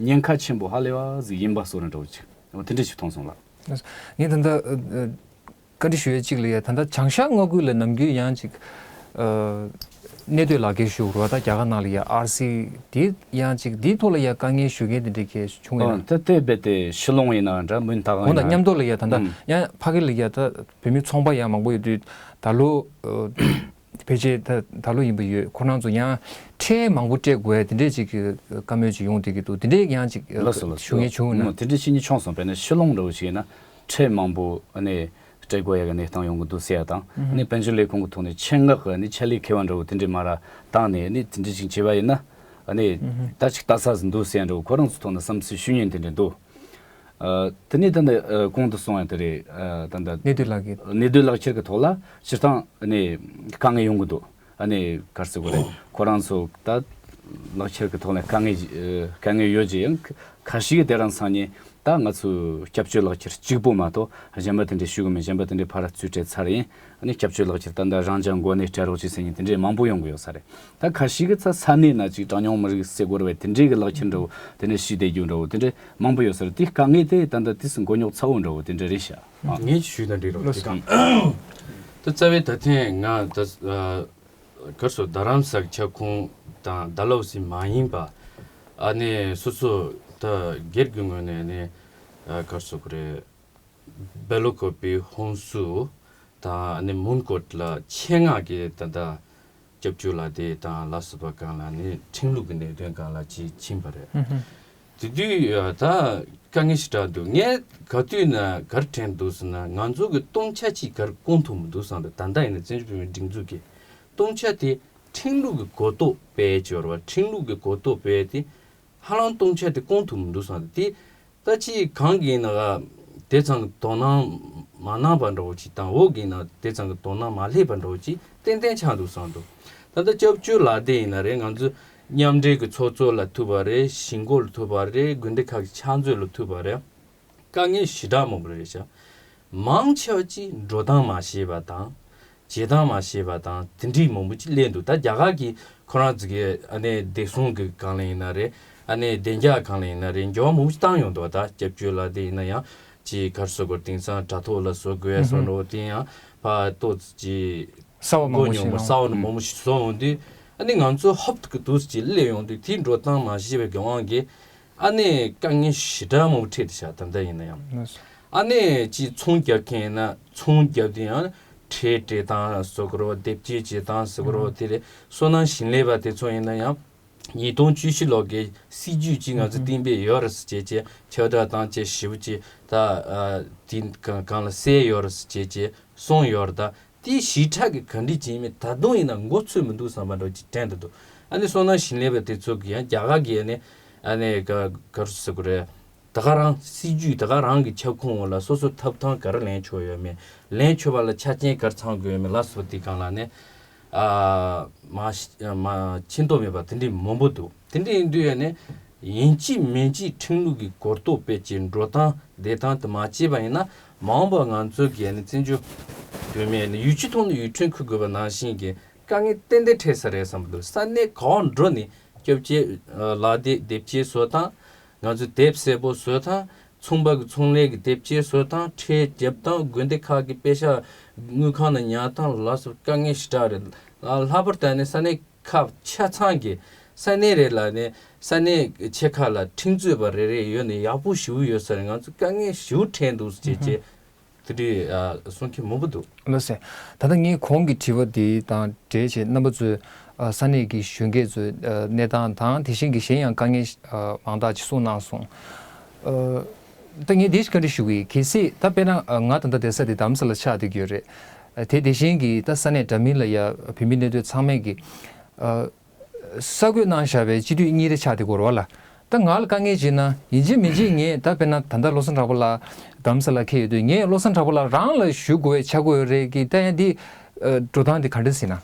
ཉེན་ཁ་ཆེན་པོ་ཧ་ལས་པ་ཟིག་ཡིན་པ་བཟོ་འདྲ་འདྲ་བོ་ཅིག་འོ་དེ་འདྲ་ཞིག་མཐོང་སོང་ལགས། ངས་ད་ལྟ་ཨ་ཨ་བཀའ་འདྲི་ཞུ་ཡས་གཅིག་ལ་ཡ་ད་ལྟ་བྱང་ཤར་མངའ་ཁུལ་ལ་ནམ་རྒྱུན་ཡང་ཅིག་ཨ་གནས་སྡོད་ལག་ཁྱེར་ཞུ་དགོས་རེད་བ། ད་རྒྱ་གར་ནང་ལ་ཡ་ཨར་སི་དེ་ཡང་ཅིག་དེའི་ཐོག་ལ་ཡ་དཀའ་ངལ་ཞུ་མཁན་དེ་འདྲ་གས་བྱུང་ཡོད་ཨ་ན། ད་དེ་རྦད་དེ་ཕྱི་ལོགས་ཡིན་ན་འདྲ་མུན་ད་གང་འོ་ན་ཡིན་ན་མཉམ་དུ་ལ་ཡ་ད་ལྟ་ཨུམ། ཡང་ཕ་གི་ལ་ཡ་ད་བོད་མི་ཚོང་པ་ཡང་མང་པོ་ཡོད་དུས་ད་ལོ་ཨ་ཕལ་ཆེར་ད་ད་ལོ་ཡིན་པ་ཡོད། ཁོ་རང་ཚོ་ཡང་ཁྲལ་མང་པོ་སྤྲད་དགོས་ཡ་དེ་འདྲས་ཅིག་གི་བཀའ་མོལ་ཅིག་ཡོང་བསྡད་ཀྱི་འདུག་དེ་འདྲས་ཡང་ཅིག་ལགས་སོ་ལགས་སོ། ཞུ་མཁན་བྱུང་ཡོད་ན། ཨུམ། དེ་འདྲས་ཤེས་ཉེན་བྱུང་སོང་། དཔེར་ན་ཕྱི་ལོགས་འདྲ་བོ་ཞིག་ཡིན་ན་ཁྲལ་མང་པོ་ཨ་ནི་སྤྲད་དགོས་ཡ་གི་གནས་སྟངས་ཡོང་གི་འདུག་ཟེར་ཡ་དང་། ཨ་ནི་དཔལ་འབྱོར་ལས་ཁུངས་ཀྱི་ཐོག་ནས་ཆེད་མངགས་ཀྱི་ཨ་ནི་ཆེད་ལས་མཁས་པ་འདྲ་བོ་དེ་འདྲས་མར་བཏང་ནས་ཨ་ནི་དེ་འདྲས་ཅིག་བྱས་པ་ཡིན་ན་ཨ་ནི་ད་ཅིག་ལྟ་ས་ཟིག་འདུག་ཟེར་ཡ་འདྲ་བོ་ཁོ་རང་ཚོའི་ཐོག་ནས་བསམ་ཚུལ་ཞུ་མཁན་དེ་འདྲས་འདུག་ཨ་དེ་ནས་ད་ནི་ཨ་གོང་དུ་གསུངས་ཡ་དེ་རེད། ཨ་ད་ད་གནས་སྡོད་ལག་ཁྱེར། གནས་སྡོད་ལག་ཁྱེར་གྱི་ཐོག་ལ་སྤྱིར་བཏང་ཨ་ནི་དཀའ་ངལ་ཡོང་གི་འདུག་ཨ་ནི་ག་རེ་ཟེར་དགོས་རེད། ཁོ་རང་ཚོ་ད་ལག་ཁྱེར་གྱི་ཐོག་ལ་དཀའ་ངལ་ཨ་དཀའ་ངལ་ཡོད་ཀྱི་ཡང་ཁ་ཤས་ཀྱིས་དེ་རིང་སང་ཉིན་ད་ང་ཚོའི་སྐྱབས་བཅོལ་ལག་ཁྱེར་གཅིག་པོ་མ་གཏོགས་གཞན་པ་དེ་འདྲས་ཞུ་གི་མེད། གཞན་པ་དེ་འདྲས་ཕར་རྩིས་སྤྲད་ཚར་ཡིན། ཨ་ནི་སྐྱབས་བཅོལ་ལག་ཁྱེར་ད་ལྟ་རང་ཅག་མགོ་ནས་སྤྲད་རོགས་བྱེད་ཟེར་མཁན་དེ་འདྲས་མང་པོ་ཡོང་གི་ཡོད་ས་རེད། ད་ཁ་ཤས་ཀྱིས་ཚ་ས་གནས་ན་ཅིག་གྲངས་ཉུང་མི་རིགས་ཟེར་དགོས་རེད་པས། དེ་འདྲས་ཀྱི་ལག་ཁྱེར་འདྲ་བོ་དེ་འདྲས་ཞུས་བསྡད་རྒྱུ་འདྲ་བོ་དེ་འདྲས་མང་པོ་ཡོད་ས་རེད། དེ་དཀའ་ངལ་དེ་ད་ལྟ་དུས་སུ་མགོ་རྙོག་ཚ་བོ་འདྲ་བོ་དེ་འདྲས་རེད་ཤག་ཨ། ངས་ཞུས་ན་འགྲིག་རོགས་ལགས་དེ་སོ། གང་། ད་རྩ་བའི་ད་ཐེངས་ང་ད་ཨ་གར་སོ་རྡ་རམ་ས་ཁྱབ་ཁོངས་དང་ད་ལོ་སི་མ་ཡིན་པ་ཨ་ནི་སོ་སོ་ད་སྒེར་གྱི་ངོས་ནས་ནི་ཨ་གར་སོ་གི་རེད། སྦེལ་ཀོབ་པི་ཧོན་སུར་དང་ཨ་ནི་མོན་གྷོ་ལ་ཆེད་མངགས་ཀྱིས་ད་ལྟ་སྐྱབས་བཅོལ་ལ་དེ་དང་ལ་སོགས་པ་སྒང་ལ་ནི་ཁྲིམས་ལུགས་ཀྱི་གནད་དོན་སྒང་ལ་ཅིག་ཕྱིན་པ་རེད། ཧུམ་ཧུམ། དེ་དུས་ད་དཀའ་ངལ་ཞེ་དྲག་འདུག་ངས་ག་དུས་ན་གར་དྲན་འདུག་ཟེར་ན་ང་ཚོ་གི་སྟོང་ཆ་ཅིག་གར་བསྐོང་ཐུབ་མི་འདུག་བསམ་འདུག་ད་ལྟ་ཡིན་ན་བཙན་བྱོལ་བོད་མིའི་སྒྲིག་འཛུགས་ཀྱི་སྟོང་ཆ་དེ་ཁྲིམས་ལུགས་ཀྱི་གོ་རྟོགས་སྤེལ་ཡས་ཅིག་ཡོད་རེད་བ། ཁྲིམས་ལུགས་ཀྱི་གོ་རྟོགས་སྤེལ་ཏེ་ཧ་ལམ་སྟོང་ཆ་དེ་བསྐོང་ཐུབ་མི་འདུག་བསམ་འདུག་དེ་ད་ཅི་གང་གི་ཡིན་ན་དེ་ཚང་གི་དོ་སྣང་མ་གནང་བ་འདྲ་བོ་ཅིག་དང་འོག་གི་ཡིན་ན་དེ་ཚང་གི་དོ་སྣང་མ་སླེབས་པ་འདྲ་བོ་ཅིག་ཏན་ཏན་ཆགས་འདུག་བསམ་འདུག་ད་ལྟ་སྐྱབས་བཅོལ་ལག་དེབ་ཡིན་ན་རེད། ང་ཚོ་མཉམ་འབྲེལ་གྱི་ཚོགས་གཙོ་ལ་ཐུག་པ་རེད། གཞིས་འགོ་ལ་ཐུག་པ་རེད། དགོན་སྡེ་ཁག་གི་ཕྱག་མཛོད་ལ་ཐུག་པ་རེད། དཀའ་ངལ་ཞེ་དྲག་མང་པོ་རེད་ཤག་མང་ཆེ་བ་ཅིག་འགྲོ་སྟངས་མ་ཤེས་པ་དང་། བྱེད་སྟངས་མ་ཤེས་པ་དང་དེ་འདྲའི་མང་པོ་ཅིག་སླེབས་འདུག་ད་རྒྱ་གར་གྱི་ཁོ་རང་ཚོ་གི་ཨ་ནི་བདེ་སྲུང་གི་སྒང་ལ་ཡིན་ན་རེད། ཨ་ནི་བདེ་འཇགས་སྒང་ལ་ཡིན་ན་རེད། འགྱུར་བ་མང་པོ་ཅིག་བཏང་ཡོང་འདུག་ད་སྐྱབས་བཅོལ་ལ་དེ་ཡིན་ན་ཡང་ཅིག་ག་རེ་ཟེར་དགོས་རེད། དེང་སང་དྲ་ཐོག་ལ་བཟོ་དགོས་ཡ་བཟོ་འདྲ་བོ་དེ་ཡང་ཕར་ཏོག་ཙམ་ཅིག་གསར་པ་མང་པོ་ཞིག་མགོ་རྙོག་མ་གསར་པ་མང་པོ་ཞིག་བཟོ་ཡོང་དུས། ཨ་ནི་ང་ཚོ་ཧོབ་ཏེ་གི་འདུག་སེ་ཅིག་སླེབས་ཡོང་དུས། དེའི་འགྲོ་སྟངས་མ་ཤེས་པའི་གི་དབང་གིས་ཨ་ནི་དཀའ་ངལ་ཞེ་དྲག་མང་པོ་འཕྲད་དེ་ཤག་ད་ལྟ་ཡིན་ན་ཡང་། ཨ་ནི་ཅིག་ཚོང་རྒྱག་མཁན་ཡིན་ན་ཚོང་རྒྱབ་དུས་ཡང་ཁྲལ་སྤྲད་སྟངས་ཟེར་དགོས་རེད་པ། དེབ་སྐྱེལ་བྱེད་སྟངས་ཟེར་དགོས་རེད་པ། དེ་ལས་སོ་ནམ་ཞིང་ལས་པ་དེ་ཚོ་ཡིན་ན་ཡང་ཉིས་སྟོང་བཅུ་བཞི་ལོ་གི་སྲིད་ཇུས་ཅིག་ང་ཚོ་གཏན་འབེབས་ཡོད་རེད་ཟེར་བྱས་བྱས་ཁྱབ་བསྒྲགས་བཏང་བྱས་ཞེ་པོ་ཅིག་ད་ཨ་དེ་སྒང་སྒང་ལ་གསལ་ཡོད་རེད་ཟེར་བྱས་བྱས་གསུངས་ཡོད་རེད། ད་དེའི་ཞེ་དྲག་གི་ག་འདྲ་ཅིག་ཡིན་མིན་ད་དུང་ཡིན་ན་མགོ་ཚོད་མི་འདུག་བསམ་པ་འདྲ་ཅིག་དྲན་བསྡད་འདུག་ཨ་ནི་སོ་ནམ་ཞིང་ལས་པ་དེ་ཚོ་གི་ཡང་རྒྱ་གར་གི་ཨ་ནི་ཨ་ནི་ག་ག་རེ་ཟེར་དགོས་རེད། ད་ག་རང་སྲིད་ཇུས་ད་ག་རང་གི་ཁྱབ་ཁོངས་འོག་ལ་སོ་སོ་ཐོབ་ཐང་ག་རེ་ལེན་ཆོག་ཡོད་མེད། ལེན་ཆོག་པ་ལ་ཆ་རྐྱེན་ག་རེ་ཚང་དགོས་ཡོད་མེད་ལ་སོགས་པ་དེ་སྒང་ལ་ནི་ཨ་མ་མ་ཤེས་མཐོང་མེད་པ་དེ་འདྲའི་མང་པོ་འདུག་དེ་འདྲ་ཡིན་དུས་ཨ་ནི་ཡིན་གཅིག་མིན་གཅིག་ཁྲིམས་ལུགས་ཀྱི་གོ་རྟོགས་སྤེལ་བྱས། འགྲོ་སྟངས་བསྡད་སྟངས་དེ་མ་བྱས་པ་ཡིན་ན་མ་འོངས་པར་ང་ཚོ་གི་ཨ་ནི་བཙན་བྱོལ་བོད་མི་ཨ་ནི་ཡུལ་གྱི་ཐོག་ནས་ཡུལ་ཁྲིམས་འཁུར་དགོས་པ་ནང་བཞིན་གྱི་དཀའ་ངལ་ཏན་ཏན་འཕྲད་ས་རེད་བསམ་གྱི་འདུག་ས་གནས་གང་འགྲོ་ནས་སྐྱོབ་བྱེད་ལག་དེབ་དེབ་སྐྱེལ་བཟོ་སྟངས། ང་ཚོས་དེབ་གསལ་པོ་བཟོ་སྟངས། ཚོང་པ་གི་ཚོང་ལས་ཀྱི་དེབ་སྐྱེལ་བཟོ་སྟངས། ཁྲལ་རྒྱབ་སྟངས། དགོན་སྡེ་ཁག་གི་པེ་ཤག་དངུལ་ཁང་ནང་ཉར་སྟངས་ལ་སོགས་དཀའ་ངལ་ཞེ་དྲག་རེད། ལྷག་པར་དུ་ནི་ས་གནས་ཁག་ཆ་ཚང་གི་ས་གནས་རེ་ལ་ནི་ས་གནས་ཆེ་ཁག་ལ་ཁྲིམས་རྩོད་པ་རེ་རེ་ཡོད་ནི་ཡག་པོ་ཞེ་པོ་ཡོད་ས་རེད། ང་ཚོ་དཀའ་ངལ་ཞེ་པོ་འཕྲད་འདུག་ཟེར་བྱས་དེ་འདྲའི་ཨ་གསུང་མཁན་མང་པོ་འདུག་ལགས་སོ། ད་ལྟ་ངས་གོང་གི་དྲི་བ་འདི་དང་འབྲེལ་བྱས་རྣམ་པ་ཚོས་ཨ་ས་གནས་ཀྱི་གཞོན་སྐྱེས་ཚོའི་ཨ་གནས་སྟངས་དང་དེ་བཞིན་གྱི་གཞན་ཡང་དཀའ་ངལ་ཨ་མང་དག་ཅིག་གསུངས་གནང་སོང་། ཨ་ད་ངས་འདི་ཞིག་བཀའ་འདྲི་ཞུ་གི་ཡིན། གལ་སྲིད་ད་དཔེར་ན་ཨ་ང་ད་ལྟ་བསྡད་ས་དེ་རྡ་རམ་ས་ལ་ཆགས་བསྡད་ཀྱི་ཡོད་རེད། ཨ་དེ་དེ་བཞིན་གྱི་ད་ས་གནས་འདྲ་མིན་ལ་ཡ་བོད་མི་གནས་སྡོད་ཚང་མས་ཀྱི་ཨ་གསར་འགོད་གནང་བཞག་པའི་སྤྱི་འཐུས་གཉིས་རེ་ཆགས་བསྡད་ཀྱི་ཡོད་རེད་པ་ལགས། ད་ང་ལ་དཀའ་ངལ་ཅིག་ན་ཡིན་གཅིག་མིན་གཅིག་ངས་ད་དཔེར་ན་ད་ལྟ་བློ་བཟང་གྲགས་པ་ལགས་རྡ་རམ་ས་ལ་འཁེལ་ཡོད་དུས་ངས་བློ་བཟང་གྲགས་པ་ལགས་རང་ལ་ཞུ་དགོས་པའི་ཆགས་ཀྱི་ཡོད་རེད་ཀྱི། ད་ཡང་འདི་ཨ་འགྲོ་སྟངས་འདི་ག་འདྲ་ཟེར་ན།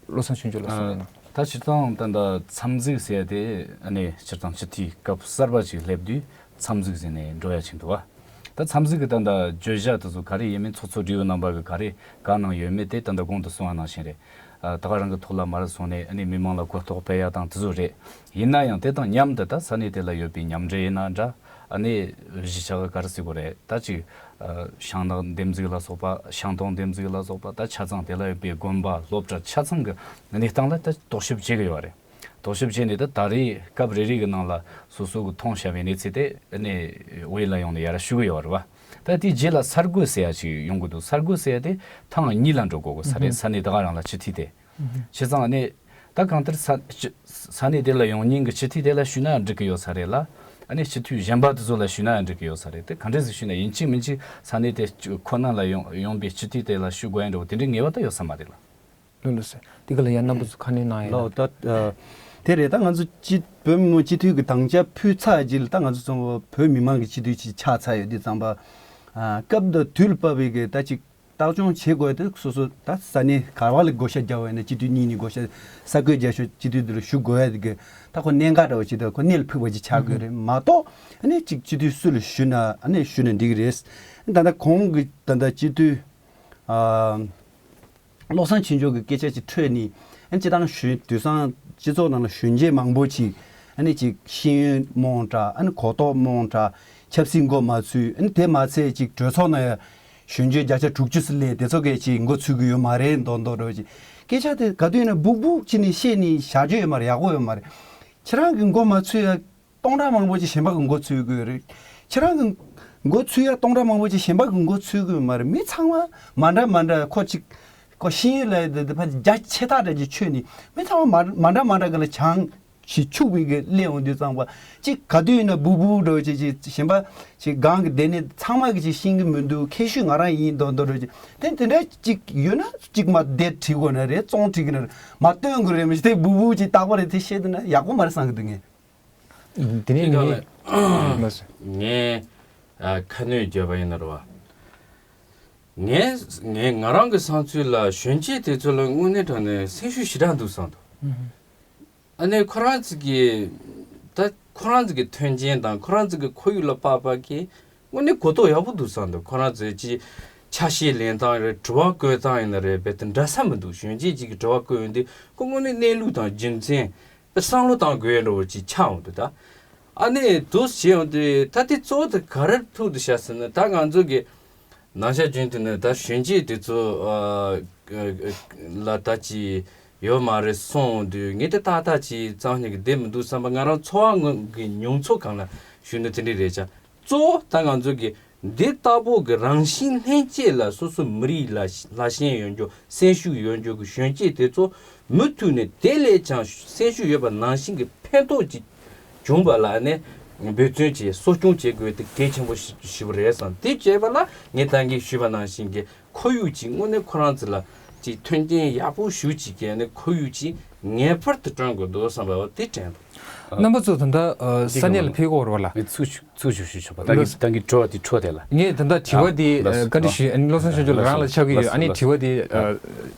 བློ་བཟང་ཆོས་འབྱོར་ལགས་གསུངས་ན། ད་སྤྱིར་བཏང་ད་ལྟ་མཚམས་འཛུགས་ཟེར་ཡ་དེ་ཨ་ནི་སྤྱིར་བཏང་སྤྱི་འཐུས་སྐབས་གསར་པ་ཅིག་སླེབས་དུས་མཚམས་འཛུགས་ཟེར་ནས་འགྲོ་ཡ་ཅིག་འདུག་བ། ད་མཚམས་འཛུགས་ཀྱི་ད་ལྟ་བརྗོད་བྱ་དེ་ཚོ་ག་རེ་ཡིན་མིན་ཚོགས་གཙོ་སྦྲེལ་ཡོད་རྣམ་པ་གི་ག་རེ་བཀའ་གནང་ཡོད་མེད་དེ་ད་ལྟ་གོང་དུ་གསུངས་པ་ནང་བཞིན་རེད། ཨ་ད་ག་རང་གི་ཐོག་ལ་མར་སོང་ནས་ཨ་ནི་མི་མང་ལ་གོ་རྟོགས་སྤེལ་ཡ་དང་དེ་ཚོ་རེད། ཡིན་ན་ཡང་དེ་དང་མཉམ་དུ་ད་ས་གནས་དེ་ལ་ཡོད་པའི་མཉམ་འབྲེལ་ཡིན་ན་འདྲ། ཨ་ནི་གཞིས་ཆགས་ག་རེ་ཟེར་དགོས་རེད། ད་ཅིག་ཨ་ཤང་ནང་འདེམས་འཛུགས་ལ་སོགས་པ། ཤང་ཏང་འདེམས་འཛུགས་ལ་སོགས་པ། ད་ཆ་ཚང་དེ་ལ་ཡོད་པའི་དགོན་པ་སློབ་གྲྭ་ཆ་ཚང་གི་གནས་སྟངས་ལ་ད་རྟོག་ཞིབ་བྱེད་ཀྱི་ཡོད་རེད། རྟོག་ཞིབ་བྱས་ནས་ད་ད་རེས་སྐབས་རེ་རེ་གི་ནང་ལ་སོ་སོ་གི་མཐོང་བྱ་བའི་གནས་ཚུལ་དེ་ཨ་ནི་བོད་ཡིག་ལ་ཡོང་ནས་ཡར་ཞུ་གི་ཡོད་རེད་བ། ད་དེའི་རྗེས་ལ་གསར་འགོད་ཟེར་ཡ་ཅིག་ཡོང་གི་འདུག་གསར་འགོད་ཟེར་ཡ་དེ་ཐེངས་གཉིས་ལ་འགྲོ་དགོས་གི་ས་རེད། ཨུ་ཧུ། ས་གནས་ད་ག་རང་ལ་སྤྱི་འཐུས་དེ། ཨུ་ཧུ། བྱས་ཙང་ཨ་ནི་ད་གང་ལྟར་ས་སྤྱི་ས་གནས་དེ་ལ་ཡོང་མཁན་གི་སྤྱི་འཐུས་དེ་ལ་ཞུས་ན་འགྲིག་གི་ཡོད་ས་རེད་ལ། ཨ་ནི་སྤྱི་འཐུས་གཞན་པ་དེ་ཚོ་ལ་ཞུས་ན་འགྲིག་གི་ཡོད་ས་རེད། དེ་ག་འདྲས་ཟེར་ཞུས་ན་ཡིན་གཅིག་མིན་གཅིག་ས་གནས་དེ་ཁོ་ན་ལ་ཡོང་ཡོང་པའི་སྤྱི་འཐུས་དེ་ལ་ཞུ་དགོས་ཡ་འདྲ་བོ་དེ་འདྲའི་ངེས་པ་ད་ཡོད་ས་མ་རེད་ལ། ལགས་ལགས་སོ། འདི་ག་ལ་ཡང་རྣམ་པ་ཚོ་ཁ་སྣོན་གནང་ཡ་ལགས། ལགས་ད་ཨ་དེ་རེད། ད་ང་ཚོ་སྤྱི་བོད་མི་མང་སྤྱི་འཐུས་ཀྱི་དམ་བཅའ་ཕུལ་ཚར་རྗེས་ལ་ད་ང་ཚོ་ཚང་མ་བོད་མི་མང་གི་སྤྱི་འཐུས་ཅིག་ཆགས་ཚར་ཡོད་དུས་ཙམ་པ། ཨ་སྐབས་དང་དུས་ལ་བབས་པའི་གི་ད་ཅིག་བདག་སྐྱོང་བྱེད་དགོས་དེ་སོ་སོ་ད་ས་གནས་ག་བ་ལ་བགོ་བཤའ་རྒྱག་པ་ཡིན་ན་སྤྱི་འཐུས་གཉིས་གཉིས་བགོ་བཤའ་གསར་འགོད་རྒྱག་ཤོག་སྤྱི་འཐུས་དེ་ལ་ཞུ་དགོས་ཡ་དེ་གི་ད་ཁོ་གནད་འགག་འདྲ་བོ་ཅིག་ད་ཁོ་གནད་ལ་ཕུག་པ་ཅིག་ཆགས་དགོས་རེད་མ་གཏོགས། ཨ་ནི་ཅིག་སྤྱི་འཐུས་སུ་ལ་ཞུ་ན་ཨ་ནི་ཞུ་ན་འགྲིག་གི་རེད། ད་ལྟ་གོང་གི་ད་ལྟ་སྤྱི་འཐུས་ཨ། བློ་བཟང་ཆོས་འབྱོར་གྱི་སྐད་ཆ་ཅིག་འཕྲོས་ནས། ཨ་ནི་སྤྱི་བཏང་གཞོན་དུས་སང་སྤྱི་ཚོགས་ནང་ལ་གཞོན་སྐྱེས་མང་པོ་ཅིག་ཨ་ནི་ཅིག་ཤེས་ཡོན་རྨོངས་དྲགས། ཨ་ནི་གོ་རྟོགས་རྨོངས་དྲགས། ཆབ་སྲིད་མགོ་མ་ཚོས། ཨ་ནི་དེ་མ་ཚད་ཅིག་གྲོས་ཚོགས་ནང་ཡང་གཞོན་སྐྱེས་བརྒྱ་ཆ་དྲུག་ཅུ་ཙམ་སླེབས། དེ་ཚོ་གས་ཅིག་མགོ་ཚོས་ཀྱི་ཡོད་མ་རེད་མདོག་མདོག་འདྲ་བོ་ཅིག་སྐད་ཆ་དེ་ག་དུས་ཡིན་ན་སྦུག་སྦུག་ཅིག་ནས་བཤད་ནས་བཞག་རྒྱུ་ཡོད་མ་རེད། ཡག་པོ་ཡོད་མ་རེད། ཁྱེད་རང་གི་མགོ་མ་ཚོས་ཡ། སྟོང་ཕྲག་མང་པོ་ཅིག་གཞན་པ་གི་མགོ་ཚོས་དགོས་རེད། ཁྱེད་རང་གི་མགོ་ཚོས་ཡ་སྟོང་ཕྲག་མང་པོ་ཅིག་གཞན་པ་གི་མགོ་ཚོས་དགོས་མ་རེད། མི་ཚང་མ་མ་འདྲ་མ་འདྲ་ཁོ་ཅིག་ཁོ་ཤེས་ཡོན་ལ་དེ་དེ་ཕ་རྒྱ་ཆེ་ཐག་འདྲ་ཅིག་ཆོད་ནས་མི་ཚང་མ་མ་མ་འདྲ་མ་འདྲ་གི་ལ་བྱང་ཞིག་ཕྱུག་པའི་གི་སླེབས་འོང་དུས་ཙམ་པ་ཅིག་ག་དུས་ཡིན་ན་སྦུག་སྦུག་འདྲ་ཅིག་ཅིག་གཞན་པ་ཅིག་སྒང་གི་སྡེ་ནས་ཚང་མ་གི་ཅིག་ཤེས་གི་མི་འདུག་མཁས་ཤོས་ང་རང་ཡིན་མདོག་མདོག་འདྲ་ཅིག་དེ་དེ་འདྲ་ཅིག་ཡོད་ན་ཅིག་མ་བསྡད་བྲིས་དགོས་ན་རེད། བཙོང་བྲིས་གི་ན་རེད། མ་སྟོན་དགོས་རེད། མི་ཤེས་དེ་སྦུག་སྦུག་ཅིག་རྟག་པ་རེད། དེ་བཤད་དུས་ན་ཡག་པོ་མ་རེད་བསམ་གི་འདུག་ངས། དེ་ནས་དེ་ངས་ག་ལ་ལགས་སོ། ངས་ཨ་ཁ་སྣོན་བརྗོད་པ་ཡིན་ན་རེད་བ། ངས་ངས་ང་རང་གི་བསམ་ཚུལ་ལ་གཞོན་སྐྱེས་དེ་ཚོ་ལ་དངོས་གནས་དྲང་གནས་སེམས་ཤུགས་ཞེ་དྲག་འདུག་བསམ་འདུག་ཨ་ནི་ཁོ་རང་ཚོ་གི་ད་ཁོ་རང་ཚོ་གི་མཐུན་རྐྱེན་དང་ཁོ་རང་ཚོ་གི་ཁོར་ཡུག་ལ་དཔག་པ་གི་དངོས་གནས་གོ་རྟོགས་ཡག་པོ་འདུག་བསམ་འདུག་ཁོ་རང་ཚོས་ཅི་ ཆ་ཤས་ལེན་སྟངས་ཡིན་རེད། དྲི་བ་བཀོད་སྟངས་ཡིན་ན་རེད། རྦད་དེ་འདྲ་ས་མི་འདུག་གཞོན་སྐྱེས་གཅིག་གིས་དྲི་བ་བཀོད་ཡོང་དུས་ཁོ་དངོས་གནས་གནས་ལུགས་དང་རྒྱུ་མཚན་བསམ་བློ་བཏང་དགོས་འདྲ་བོ་ཅིག་ཆགས་འོང་དུས་ད། ཨ་ནི་དུས་བྱས་ཡོང་དུས་ད་དེ་གཙོ་བོ་དེ་ག་རེར་ཐུག་འདུག་ཤག་ཟེར་ན། ད་ང་ཚོ་གི་ནང་ཤག་རྒྱུན་དུ་ནི་ད་གཞོན་སྐྱེས་དེ་ཚོ་ཨ་ལ་ད་ཅི་ཡོད་མ་རེད་གསུངས་འོང་དུས། ངས་དེ་ཏག་ཏག་ཅིག་རྩ་བ་ཉིད་ཀྱིས་བསྡད་མི་འདུག་བསམ་པ། ང་རང་འཚོ་བ་ངོ་གི་མྱོང་ཚོར་སྒང་ལ་ཞུས་ན་དེ་འདྲ་རེད་ཤག་གཙོ་བོ་ད་ང་ཚོ་གི་འདི་ལྟ་བུ་གི་རང་བཞིན་ལྷན་སྐྱེས་ལ་སོ་སོ་མི་རིགས་ལ་ལྷག་ཤེས་ཡོད་རྒྱུ་སེམས་ཤུགས་ཡོད་རྒྱུ་གི་གཞོན་སྐྱེས་དེ་ཚོ་མུ་མཐུད་ནས་དེ་ལས་ཀྱང་སེམས་ཤུགས་ཡོད་པ་ནང་བཞིན་གྱི་ཕན་ཐོགས་ཅིག་བྱུང་བ་ལ་ནས་འབད་བརྩོན་བྱས་གསོ་སྐྱོང་བྱེད་དགོས་དེ་གལ་ཆེན་པོ་ཞིག་ཞིག་རེད་བསམ། དེ་བྱས་པ་ལ་ངས་ད་གིན་ཞུས་པ་ནང་བཞིན་གྱི་ཁོར་ཡུག་ཅིག་དངོས་གནས་ཁོ་རང་ཚོ་ལ་ཅིག་མཐུན་རྐྱེན་ཡག་པོ་ཞིག་ཅིག་གི་ནས་ཁོར་ཡུག་ཅིག་ངེས་པར་དུ་བསྐྲུན་དགོས་འདུག་བསམ་པ་བ་དེ་དྲན་འདུག་རྣམ་པ་ཚོ་ད་ལྟ་ཨ་འདི་ས་གནས་ལ་གང་ཕེབས་ཀྱི་ཡོད་རེད་བ་ལ། ངས་ཚུགས་ཚུགས་ཞུ་ཞུ་ཆོག་པ། ད་གི་ལགས། ད་གི་དྲི་བ་དེ་འཕྲོ་དེ་ལ། ངས་ད་ལྟ་དྲི་བ་ཨ་དེ་ལགས་ཨ་སོ། བཀའ་འདྲི་ཨ་ཞུ་ཡིན། བློ་བཟང་ཆོས་འབྱོར་ལགས་ལགས་སོ། རང་ལ་ཆགས་ཀྱི་ཡོད། ལགས་ཨ་ནི་ལགས་དྲི་བ་དེ་ཨ་ཨ་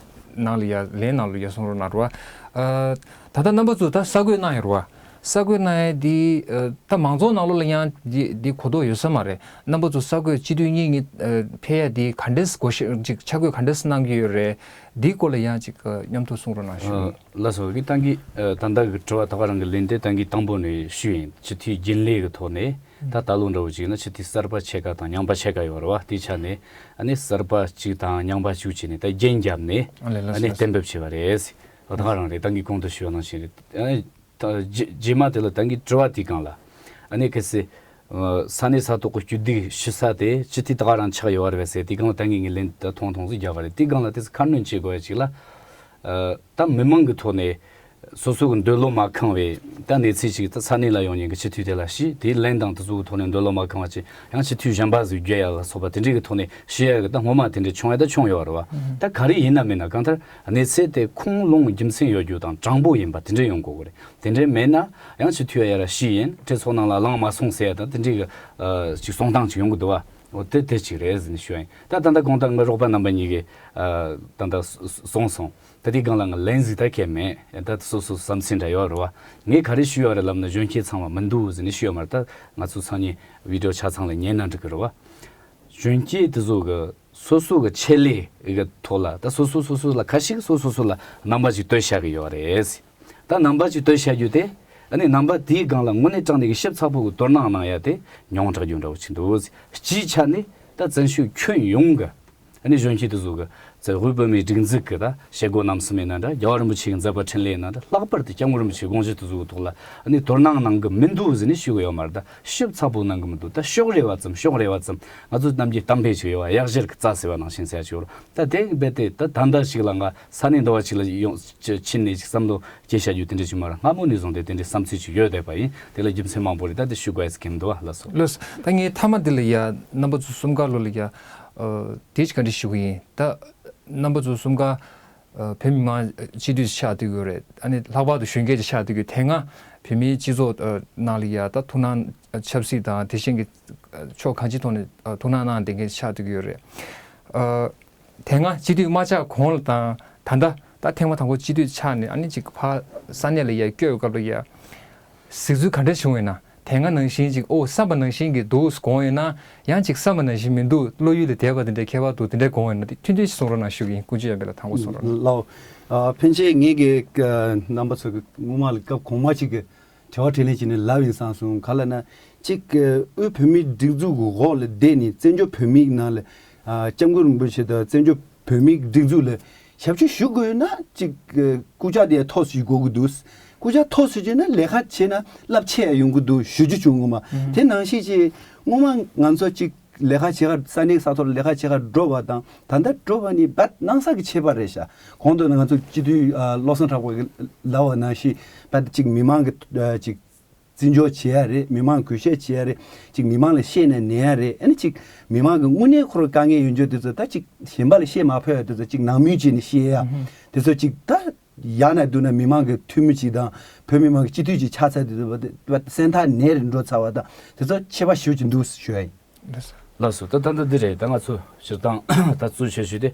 ནང་ལ་ཡ་ལན་ནང་ལ་ཡ་གསུང་རོགས་གནང་རོགས། ཨ་ད་ལྟ་རྣམ་པ་ཚོ་ད་གསར་འགོད་གནང་ཡོད་རེད་བ། གསར་འགོད་གནང་ཡ་དེ་ཨ་ད་མང་ཚོགས་ནང་ལོགས་ལ་ཡང་དེ་དེ་གོ་རྟོགས་ཡོད་ས་མ་རེད། རྣམ་པ་ཚོ་གསར་འགོད་སྤྱི་འཐུས་གཉིས་གཉིས་ཨ་ཕེབས་ཡ་དེ་ག་འདྲས་བགོ་བཤའ་ཅིག་ཆ་བགོས་ག་འདྲས་གནང་གི་ཡོད་རེད། དེའི་སྐོར་ལ་ཡང་ཅིག་ཨ་མཉམ་དུ་གསུང་རོགས་གནང་ཞུ། ལགས་སོ། གི་ཏང་གི་ཨ་ད་ལྟ་གི་དྲི་བ་ད་ག་རང་གི་ལན་དེ་ཏང་གི་དང་པོ་ནས་ཞུས་ཡིན། སྤྱི་འཐུས་རྒྱུན་ལས་ཀྱི་ཐོག་ནས་ད་ད་ལོ་འདྲ་བོ་ཅིག་ན་སྤྱི་འཐུས་གསར་པ་ཕྱེད་ཀ་དང་རྙིང་པ་ཕྱེད་ཀ་ཡོད་རེད་བ། དེའི་ཆ་ནས་ཨ་ནི་གསར་པ་གཅིག་དང་རྙིང་པ་གཅིག་བྱས་ནས་ད་རྒྱན་བརྒྱབ་ནས་ཨ་ལས་ལགས་ཨ་ནི་སོ་གཏན་འབེབས་བྱས་པ་རེད། ད་ག་རང་རེད། ཏང་གི་གོང་དུ་ཞུས་པ་ནང་བཞིན་རེད། ཨ་ནི་ད་རྗེས་རྗེས་མ་དེ་ལ་ཏང་གི་དྲི་བ་དེའི་སྒང་ལ་ཨ་ནི་གལ་སྲིད་ཨ་ས་གནས་ས་ཐོག་གི་སྐྱིད་སྡུག་ཞུ་ས་དེ་སྤྱི་འཐུས་ད་ག་རང་ཆགས་ཡོད་རེད་བས་ཟེར། དེའི་སྒང་ལ་ཏང་གི་ངས་ལན་ད་ཐུང་ཐུང་ཟིག་བརྒྱབ་པ་རེད། དེའི་སྒང་ལ་དེ་ཚོ་ཁ་སྣོན་བྱེད་དགོས་ཡ་ཅིག་ལ། ཨ་ད་མི་མང་གི་ཐོག་ནས་སོ་སོ་གི་འདོད་བློ་མ་ཁེངས་པའི་ད་གནས་ཚུལ་ཅིག་ད་ས་གནས་ལ་ཡོང་མཁན་གྱི་སྤྱི་འཐུས་དེ་ལ་ཞུས། དེའི་ལན་དང་དེ་ཚོ་གི་ཐོག་ནས་འདོད་བློ་མ་ཁེངས་པ་ཅིག་ཡང་སྤྱི་འཐུས་གཞན་པ་ཟིག་བརྒྱུད་ཡ་ལ་སོགས་པ་དེ་འདྲའི་གི་ཐོག་ནས་ཞུ་ཡ་གི་ད་སྔོན་མ་དེ་འདྲའི་བྱུང་ཡ་ད་བྱུང་ཡོད་རེད་བ། ད་ག་རེ་ཡིན་ན་མིན་ན་གང་ལྟར་གནས་ཚུལ་དེ་ཁུངས་ལུང་རྒྱུ་མཚན་ཡོད་རྒྱུ་དང་དྲང་པོ་ཡིན་པ་དེ་འདྲ་ཡོང་དགོས་གི་རེད། དེ་འདྲ་མེད་ན་ཡང་སྤྱི་འཐུས་ཡ་ཡ་ར་ཞུས་ཡིན། གྲོས་ཚོགས་ནང་ལ་ལངས་མ་སོང་ཟེར་ཡ་ད་དེ་འདྲའི་གི་ཨ་ཅིག་གསུང་སྟངས་ཅིག་ཡོང་གི་འདུག་བ། འོ་དེ་དེ་ཅིག་རེད་ཟེར་ནས་ཞུ་ཡ་ཡིན། ད་ད་ལྟ་དགོང་དག་ངའི་རོགས་པ་རྣམ་པ་གཉིས་ཀྱིས་ཨ་ད་ལྟ་གསུངས་སོང་། ད་དེའི་སྒང་ལ་ང་ལན་ཟིག་ད་གལ་མེད། ད་སོ་སོ་བསམ་ཚུལ་འདྲ་ཡོད་རེད་བ། ངས་ག་རེ་ཞུས་ཡོད་རེད་ལབ་ན་གཞོན་སྐྱེས་ཚང་མ་མི་འདུག་ཟེར་ནས་ཞུས་ཡོད་མ་རེད། ད་ང་ཚོ་སང་ཉིན་བི་ཌི་ཡོ་ཆ་ཚང་ལ་ཉན་ན་འགྲིག་གི་རེད་བ། གཞོན་སྐྱེས་དེ་ཚོ་གི་སོ་སོ་གི་ཆེད་ལས་གི་ཐོག་ལ་ད་སོ་སོ་སོ་སོ་ལ་ཁ་ཤས་སོ་སོ་སོ་ལ་རྣམ་པ་ཅིག་བསྟོད་བཞག་གི་ཡོད་རེད། ད་རྣམ་པ་ཅིག་བསྟོད་བཞག་རྒྱུ་དེ་ཨ་ནི་རྣམ་པ་དེའི་སྒང་ལ་དངོས་གནས་དྲང་གནས་ཀྱི་ཞིབ་ཚགས་པོ་གི་དོ་སྣང་གནང་ཡ་དེ་ཉུང་དྲགས་རྒྱུ་འདྲ་བོ་ཅིག་འདུག་སྤྱིའི་ཆ་ནས་ད་བཙན་བྱོལ་ཁྱོན་ཡོངས་གི་ཨ་ནི་གཞོན་སྐྱེས་དེ་ཚོ་གི་ཙེ་དབུས་བོད་མིའི་སྒྲིག་འཛུགས་ཀྱི་ད་བྱེད་སྒོ་རྣམ་གསུམ་ཡིན་ན་འདྲ། རྒྱལ་བ་རིན་པོ་ཆེ་གི་མཛད་པ་འཕྲིན་ལས་ཡིན་ན་འདྲ། ལྷག་པར་དུ་སྐྱབས་མགོན་རིན་པོ་ཆེའི་དགོངས་གཞི་དེ་ཚོ་གི་ཐོག་ལ་ཨ་ནི་དོ་སྣང་གནང་གི་མི་འདུག་ཟེར་ནས་ཞུ་གི་ཡོད་མ་རེད། ད་ཞིབ་ཚགས་པོ་གནང་གི་མི་འདུག་ད་ཕྱོགས་རེ་བ་ཙམ་ཕྱོགས་རེ་བ་ཙམ། ང་ཚོ་གཏམ་རྒྱུད་གཏམ་དཔེ་ཅིག་ཡོད་བ། གཡག་བཞར་གྱི་རྩྭ་ཟེར་བ་ནང་བཞིན་ཟེར་ཡ་ཅིག་ཡོད་རེད། ད་དེ་རྦད་དེ་ད་ད་ལྟ་ཞིག་ལ་ང་ས་གནས་འདྲ་བ་ཅིག་ལ་ཡོང་ཕྱིན་ནས་ཅིག་བསམ་བློ་སྐྱེ་བྱ་རྒྱུ་དེ་འདྲ་ཞིག་མ་རེད། སྔ་མོ་ནས་བཟུང་སྟེ་དེ་འདྲའི་བསམ་ཚུལ་ཅིག་ཡོད་བསྡད་པ་ཡིན། དེ་ལ་རྒྱུ་མཚན་མང་པོ་རེད། ད་དེ་ཞུ་དགོས་ཡ་ཟེར་གྱི་མི་འདུག་བ། ལགས་སོ། ལགས་སོ། ད་ངས་མཐའ་མ་འདི་ལ་ཡ་རྣམ་པ་ཚོ་གསུམ་ཀ་ལོ་ལ་ཡ་ཨ་དེ་ཅིག་བཀའ་འདྲི་ཞུ་གི་ཡིན། ད་རྣམ་པ་ཚོ་གསུམ་ཀ་ཨ་བོད་མི་མང་སྤྱི་འཐུས་ཆགས་བསྡད་ཀྱི་ཡོད་རེད། ཨ་ནི་ལྷག་པར་དུ་གཞོན་སྐྱེས་ཅིག་ཆགས་བསྡད་ཀྱི་ཡོད། དེ་སྔ་བོད་མིའི་སྤྱི་ཚོགས་ཨ་ནང་ལ་ཡ་ད་ཐུགས་སྣང་ཆབ་སྲིད་དང་དེ་བཞིན་གྱི་ཨ་ཕྱོགས་གང་ཅིའི་ཐོག་ནས་ཨ་ཐུགས་སྣང་གནང་བསྡད་མཁན་ཆགས་བསྡད་ཀྱི་ཡོད་རེད། ཨ་དེ་སྔ་སྤྱི་འཐུས་མ་ཆགས་གོང་ལ་དང་ད་ལྟ་ད་ཐེངས་མ་དང་པོ་སྤྱི་འཐུས་ཆགས་ནས་ཨ་ནི་ཅིག་ཕར་ས་གནས་ལ་ཡ་བསྐྱོད་པའི་སྐབས་ལ་ཡ་གཟིགས་ཚུལ་ག་འདྲ་བྱུང་ཡོད་ན། དེ་སྔ་ནང་བཞིན་ཅིག་ཨོ་བསམ་པ་ནང་བཞིན་གྱི་འདུག་དགོངས་ཡོད་ན། ཡང་ཅིག་བསམ་པ་ནང་བཞིན་མི་འདུག་བློ་ཡུལ་ལས་འདས་པ་དེ་འདྲའི་ཁྱད་པར་འདུག་དེ་འདྲའི་དགོངས་ཡོད་ན་དེ་ཐུང་ཐུང་ཞིག་གསུང་རོགས་གནང་ཞུ་གི་ཡིན། ཀུན་སྤྱོད་ཡང་དཔེ་ལ་དང་པོ་གསུང་རོགས་གནང་། ལགས། ཨ་ཕན་ཆད་ངེད་ཀྱི་ཨ་རྣམ་པ་ཚོ་གི་སྔོན་མ་ལ་སྐབས་གོང་མ་ཅིག་གི་དྲི་བ་དྲིས་ལན་བྱས་ནས་ལབ་ཡིན་བསམ་སོང་། ག་ལབ་ན་ཅིག་ཨ་དབུས་བོད་མིའི་སྒྲིག་འཛུགས་ཀྱི་འོག་ལ་བསྡད་ནས་བཙན་བྱོལ་བོད་མིའི་ནང་ལ་ཨ་སྐྱབས་མགོན་རིན་པོ་ཆེ་དང་བཙན་བྱོལ་བོད་མིའི་སྒྲིག་འཛུགས་ལ་ཞབས་ཕྱི་ཞུ་དགོས་ན་ཅིག་ཨ་སྐུ་ཕྱག་དེ་ཐོག་ཞིག་དགོས་ཀྱི་འདུག་སྐུ་ཕྱག་ཐོག་ཞིག་བྱས་ན་ལས་ཀ་བྱས་ན་རླབས་ཆེ་ཡ་ཡོང་གི་འདུག་ཞུ་རྒྱུ་བྱུང་ངོ་མ། ཨུ་དེ་ནང་བཞིན་ཅིག་སྔོན་མ་ང་ཚོ་ཅིག་ལས་ཀ་བྱེད་གར་ས་གནས་ས་ཐོག་ལ་ལས་ཀ་བྱེད་གར་འགྲོ་བ་དང་ད་ལྟ་འགྲོ་བ་ནི་རྦད་སྣང་ས་ཀྱི་ཁྱད་པར་རེད་ཤག་གོང་དུ་ང་ཚོ་སྤྱི་འཐུས་ཨ་བློ་བཟང་གྲགས་པ་གིས་ལབ་པ་ནང་བཞིན་རྦད་ཅིག་མི་མང་གི་ཨ་ཅིག་བརྩི་འཇོག་བྱེད་ཡ་རེད། མི་མང་གུས་ཞབས་བྱེད་ཡ་རེད། ཅིག་མི་མང་ལ་བཤད་ནས་ཉན་ཡ་རེད། ཨ་ནི་ཅིག་མི་མང་གི་དངོས་གནས་ཁོ་རང་དཀའ་ངལ་ཡོད་རྒྱུ་དེ་ཚོ་ད་ཅིག་གཞན་པ་ལ་བཤད་མ་ཕོད་ཡ་དེ་ཚོ་ཅིག་ནང་མུལ་བྱས་ནས་བཤད་ཡ་དེ་ཚོ་ཅིག་ད་ཡག་ན་སྡུག་ན་མི་མང་གི་འཐུས་མི་ཅིག་དང་བོད་མི་མང་གི་སྤྱི་འཐུས་ཅིག་ཆགས་ཚར་དུས་སེམས་ཐག་ཉེ་རུ་འགྲོ་ཚར་བ་དང་དེ་ཚོ་ཁྱད་པར་ཞེ་པོ་ཅིག་འདུག་ཞུ་ཡ་ཡིན། ལགས་སོ། ད་ད་ལྟ་འདི་རེད། ད་ང་ཚོ་སྤྱིར་བཏང་ད་གཙོ་ཆེ་ཤོས་དེ་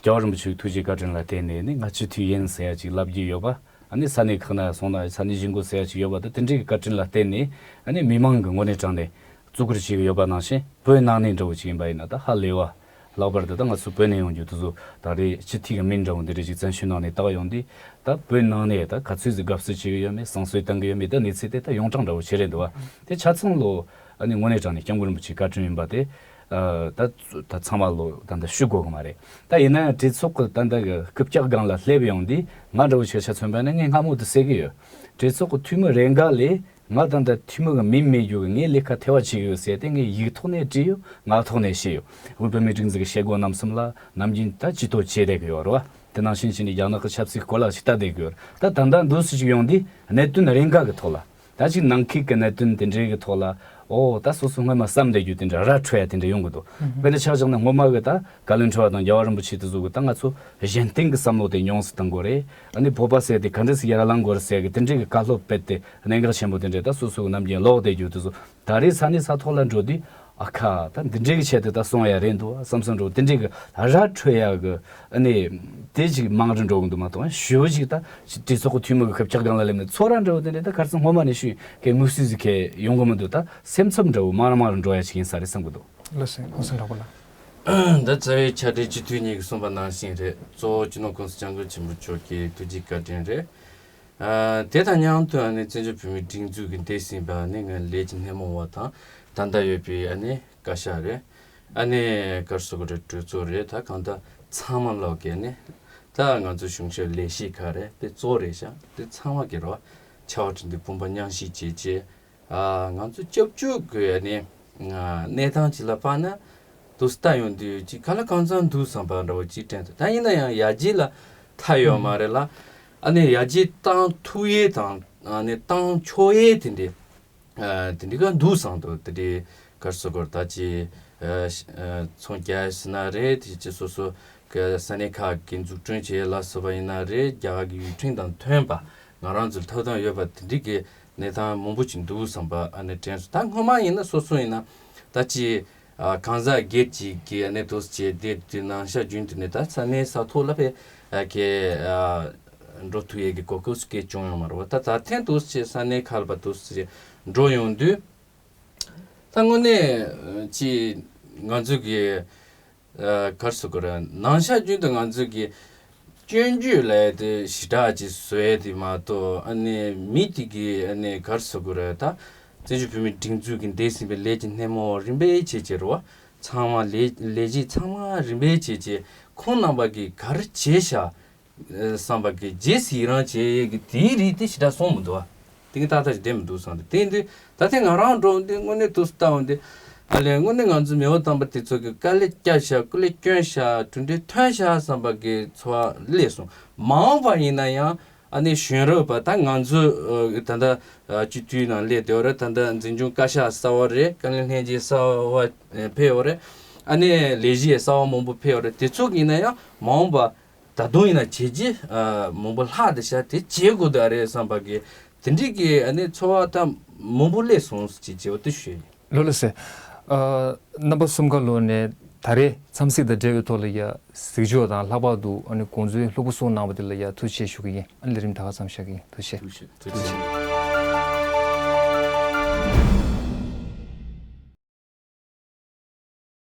རྒྱལ་བ་རིན་པོ་ཆེའི་ཐུགས་རྗེ་བཀའ་དྲིན་ལ་བརྟེན་ནས་ནི་ང་སྤྱི་འཐུས་ཡིན་ཟེར་ཡ་ཅིག་ལབ་རྒྱུ་ཡོད་པ། ཨ་ནི་ས་གནས་ཁག་ན་སོང་ན་ས་གནས་གཞིས་འགོ་ཟེར་ཡ་ཅིག་ཡོད་པ། ད་དེ་འདྲའི་གི་བཀའ་དྲིན་ལ་བརྟེན་ནས་ཨ་ནི་མི་མང་གི་ངོས་ནས་དྲངས་ནས་བཙུགས་སྒྲིག་བྱེད་ཀྱི་ཡོད་པ་ནང་བཞིན་བོད་ནང་ནས་འདྲ་བོ་ཅིག་ཡིན་པ་ཡིན་ན་ད་ཧ་ལས་པ། ལྷག་པར་དུ་ད་ང་ཚོ་བོད་ནས་ཡོང་རྒྱུ་དེ་ཚོ་ད་རེས་སྤྱི་འཐུས་ཀྱི་མིང་འདྲ་བོ་འདི་འདྲ་ཞིག་བཙན་བྱོལ་ནང་ནས་བཏགས་ཡོང་དུས། ད་བོད་ནང་ནས་ད་ག་ཚོད་ཟིག་དགའ་བསུ་བྱེད་ཀྱི་ཡོད་མེད། བསང་གསོལ་བཏང་གི་ཡོད་མེད། ད་གནས་ཚུལ་དེ་ད་ཡོངས་གྲགས་འདྲ་བོ་ཞིག་རེད་འདུག་བ། དེ་ཆ་ཚང་ལོ་ཨ་ནི་དངོས་གནས་དྲང་གནས་སྐྱབས་མགོན་རིན་པོ་ཆེའི་བཀའ་དྲིན་ཡིན་པ་དེ། ཨ། ད་ཚོ་ད་ཚང་མ་ལོ་ད་འདི་ཞུ་དགོས་གི་མ་རེད། ད་ཡིན་ན་ཡང་གྲོས་ཚོགས་ཀྱི་ད་འདི་གི་རྐུབ་བཀྱག་སྒང་ལ་སླེབས་ཡོང་དུས། ང་འདྲ་བོ་ཞིག་ཆ་མཚོན་པ་ནི་ངས་སྔ་མོ་དུ་ཟེར་གི་ཡོད། གྲོས་ཚོགས་ཀྱི་འཐུས་མི་རེ་འགའ་ལས་ང་ད་ལྟ་འཐུས་མི་གི་མིང་མེད་རྒྱུ་གི་ངས་ལས་ཀ་ཐེ་བ་བྱེད་གི་ཡོད་ཟེར་ཏེ། ངས་ཡིག་ཐོག་ནས་བྲིས་ཡོད། ངག་ཐོག་ནས་བཤད་ཡོད། བོད་པའི་མི་སྒྲིག་འཛུགས་ཀྱི་བྱེད་སྒོ་རྣམ་གསུམ་ལ་ནམ་རྒྱུན་ད་ཇུས་གཏོགས་བྱེད་བསྡད་གི་ཡོད་རེད་བ། དེ་ནང་བཞིན་བྱས་ནས་རྒྱ་ནག་གི་ཆབ་སྲིད་སྐོར་ལ་ཞིག་ལྟ་བསྡད་གི་ཡོད་རེད། ད་ད་ལྟ་འདུག་སེ་ཅིག་ཡོང་དུས་གནད་དོན་རེ་འགའ་གི་ཐོག་ལ། ད་ཅིག་ནང་ཁུལ་གྱི་གནད་དོན་དེ་འདྲའི་གི་ཐོག་ལ། ཨོ། ད་སོ་སོ་སྔོན་མ་བསམ་བསྡད་རྒྱུ་དེ་འདྲ་ར་འཕྲོད་ཡ་དེ་འདྲ་ཡོང་གི་འདུག་དཔེར་ན་ཆ་བཞག་ན་སྔོན་མ་གི་ད་བཀའ་བློན་ཁྲི་པ་དང་རྒྱལ་བ་རིན་པོ་ཆེ་དེ་ཚོ་གི་ད་ང་ཚོ་གཞན་བརྟེན་གྱི་བསམ་བློ་དེ་ཉུང་སུ་གཏོང་དགོས་རེད། ཨ་ནི་བོད་པ་ཟེར་དེ་ག་འདྲ་ཟིག་ཡར་ལངས་དགོས་རེད་ཟེར་གི་དེ་འདྲའི་གི་བཀའ་སློབ་སྤེལ་ཏེ། གནད་འགག་ཆེན་པོ་དེ་འདྲ་ད་སོ་སོ་གི་ནམ་རྒྱུན་ལོག་བསྡད་རྒྱུ་དེ་ཚོ་ད་རེས་ས་གནས་ས་ཐོག་ལ་འགྲོ་དུས། ཨ་ཁ། ད་འདི་འདྲའི་གི་ཆེད་དུ་ད་གསུང་ཡ་རེད་འདུག་བསམ་བསམ་འགྲོ། དེ་འདྲའི་གི་ར་འཕྲོད་ཡ་གི་ཨ་ནི་དེ་ཅིག་མང་རུ་འགྲོ་གི་འདུག་མ་གཏོགས། ཞེ་པོ་ཅིག་ད་གྲོས་ཚོགས་ཀྱི་འཐུས་མི་གི་རྐུབ་བཀྱག་སྒང་ལ་སླེབས་ནས་ཚོར་ར་འདྲ་བོ་དེ་འདྲ་ད་ག་རེ་ཟེར། སྔོན་མ་ནས་ཞུས་གི་དམིགས་བསལ་ཟིག་གི་ཡོང་གི་མི་འདུག་ད་སེམས་འཚབ་འདྲ་བོ་མང་རུ་མང་རུ་འགྲོ་ཡ་ཅིག་ཡིན་ས་རེད་བསམ་གི་འདུག་ལགས་སོ། ཁོང་ཚོ་འདྲ་པོ་ལ། ད་རྩ་བའི་ཕྱག་སྦྲེལ་སྤྱི་འཐུས་གཉིས་ཀྱིས་གསུངས་པ་ནང་བཞིན་རེད། གཙོ་བོ་སྤྱི་ནོར་༸གོང་ས་༸སྐྱབས་མགོན་ཆེན་པོ་མཆོག་གི་ཐུགས་རྗེ་བཀའ་དྲིན་རེད། ཨ། དེ་དང་མཉམ་དུ་ཨ་ནི་བཙན་བྱོལ་བོད་མིའི་སྒྲིག་འཛུགས་ཀྱིས་འདས་ཟིན་པའི་ཨ་ནི་ང་ལས་ཀྱི་སྣེ་མོ་བ་དང་། ད་ལྟ་ཡོད་པའི་ཨ་ནི་བཀའ་ཤག་རེད། ཨ་ནི་ག་རེ་ཟེར་དགོས་རེད། གྲོས་ཚོགས་རེད། ད་གང་ལྟར་ཚང་མ་ལོག་གི་ཨ་ནི་ད་ང་ཚོ་གཞུང་ཞབས་ལས་གཞི་ཁག་རེད། དེ་གཙོ་བོ་རེད་ཤག་དེ་ཚང་མ་གི་རེད་བ། ཕྱར་བ་གྲུ་འདེགས་དཔུང་པ་མཉམ་གཤིབ་བྱས་བྱས། ཨ། ང་ཚོ་སྐྱབས་བཅོལ་གྱི་ཨ་ནི་གནས་སྟངས་ཅིག་ལ་དཔག་ན། དུ་ལྟ་ཡོང་དུས་ཅིག་ག་ལ་གང་འཚམ་འདུག་བསམ་པ་འདྲ་བོ་ཅིག་དྲན་འདུག་ད་ཡིན་ན་ཡང་ཡར་རྒྱས་ལ་མཐའ་ཡོད་མ་རེད་ལ། ཨ་ནི་ཡར་རྒྱས་བཏང་ཐུབ་ཡས་དང་ཨ་ནི་བཏང་ཆོག་ཡས་དེ་འདྲའི་ཨ་དེ་འདྲའི་ག་འདུག་བསམ་འདུག་དེ་འདྲའི་ག་རེ་ཟེར་དགོས་རེད། ད་ཅིག་ཨ་ཨ་ཚོང་རྒྱག་ཟེར་ན་རེད། དེ་ཅིག་སོ་སོ་གི་ས་གནས་ཁག་གི་འཛུགས་སྐྲུན་བྱེད་ལ་སོགས་པ་ཡིན་ན་རེད། རྒྱ་གར་གྱི་ཡུལ་ཁྲིམས་དང་མཐུན་པ། ང་རང་ཚོའི་ཐོབ་ཐང་ཡོད་པ་དེ་འདྲའི་གི་གནས་སྟངས་མང་པོ་ཅིག་འདུག་བསམ་པ་ཨ་ནི་དྲན་སོང་། ད་སྔོན་མ་ཡིན་ན་སོ་སོ་ཡིན་ན་ད་ཅིག་ཨ་གང་ཟག་སྒེར་གཅིག་གིས་ཨ་ནི་འདུག་སེ་བྱས་ཏེ། དེ་ནང་བཞིན་རྒྱུན་དུ་ནས་ད་ས་གནས་ས་ཐོག་ལ་ཕེབས་ཨ་གི་ཨ་འགྲོ་ཐུབ་ཡས་ཀྱི་གོ་སྐབས་སྐད་བྱུང་ཡོད་མ་རེད་བ། ད་ད་ཐེངས་འདུག་སེ་ས་གནས་ཁག་ལ་ཕར་འདུག་སེ་འགྲོ་ཡོང་དུས། ད་དངོས་གནས་ཅིག་ང་ཚོ་གི་ཨ་ག་རེ་ཟེར་དགོས་རེད། ནང་བཞིན་རྒྱུན་དུ་ང་ཚོ་གི་སྐྱོན་བརྗོད་ལབ་ཡས་དེ་ཞེ་དྲག་ཅིག་བཟོ་ཡས་དེ་མ་གཏོགས། ཨ་ནི་མི་དེ་གི་ཨ་ནི་ག་རེ་ཟེར་དགོས་རེད། ད་བཙན་བྱོལ་བོད་མིའི་སྒྲིག་འཛུགས་ཀྱིས་འདས་ཟིན་པའི་ལས་ཀྱི་སྣེ་མོ་རིམ་པས་བྱས་བྱས་རེད་བ། ཚང་མ་ལས་ལས་བྱེད་ཚང་མ་རིམ་པས་བྱས་བྱས་ཁོང་རྣམ་པ་གིས་ག་རེ་བྱས་ཤག་བསམ་པ་གི་རྗེས་སུ་ཡི་རང་བྱེད་ཡས་ཀྱི་དེའི་རིགས་དེ་ཞེ་དྲག་སོང་མི་འདུག་བ། དེ་གི་ཏག་ཏག་ཞིག་བསྡད་མི་འདུག་བསམ་སྟེ། དེ་ཡིན་དུས་ད་ཐེངས་ང་རང་འགྲོ་འདི་དངོས་གནས་འདུག་སེ་ལྟ་འོང་དུས། ཨ་ལས་དངོས་གནས་ང་ཚོ་མེས་པོ་དམ་པ་དེ་ཚོ་གི་དཀའ་ལས་བརྒྱབ་ཤག་སྐུ་ལས་བསྐྱོན་ཤག་གྲུབ་འབྲས་ཐོན་ཤག་བསམ་པ་གི་ཚོར་བ་སླེབས་སོང་། མ་འོངས་པ་ཡིན་ན་ཡང་ཨ་ནི་གཞོན་རབས་པ་ད་ང་ཚོ་ཨ་ད་ལྟ་ཨ་སྤྱི་འཐུས་ནང་སླེབས་བསྡད་ཡོད་རེད། ད་ལྟ་འཛིན་སྐྱོང་བཀའ་ཤག་གསར་པ་རེད། བཀའ་བློན་ལྷན་རྒྱས་གསར་པ་ཕེབས་ཡོད་རེད། ཨ་ནི་ལས་གཞི་གསར་པ་མང་པོ་ཕེབས་ཡོད་རེད། དེ་ཚོ་གི་ཡིན་ན་ཡང་མ་འོངས་པ་ད་དུང་ཡིན་ན་བྱས་རྗེས་ཨ་མང་པོ་ལྷག་བསྡད་ཤག་དེ་བྱེད་དགོས་ད་རེད་བསམ་པ་གི་དེ་འདྲའི་གི་ཨ་ནི་ཚོར་བ་ད་མང་པོ་སླེབས་སོང་ཟེར་བྱས་བྱས་པ་དེ་ཞུ་ཡ་ཡིན། ལགས་ལགས་སེ། ཨ་རྣམ་པ་གསུམ་ཀ་ལོ་ནས་ད་རེས་འཚམས་གཟིགས་དང་འབྲེལ་བའི་ཐོག་ལ་ཡ་གཟིགས་ཕྱོགས་དང་ལྷག་པར་དུ་ཨ་ནི་དགོངས་ཚུལ་ལྷུག་པོ་གསུངས་གནང་བ་དེ་ལ་ཡ་ཐུགས་རྗེ་ཆེ་ཞུ་གི་ཡིན། ཨ་ནི་ལས་རིམ་ད་ག་ཙམ་བཞག་གི་ཡིན། ཐུགས་རྗེ་ཆེ། ཐུགས་རྗེ་ཆེ།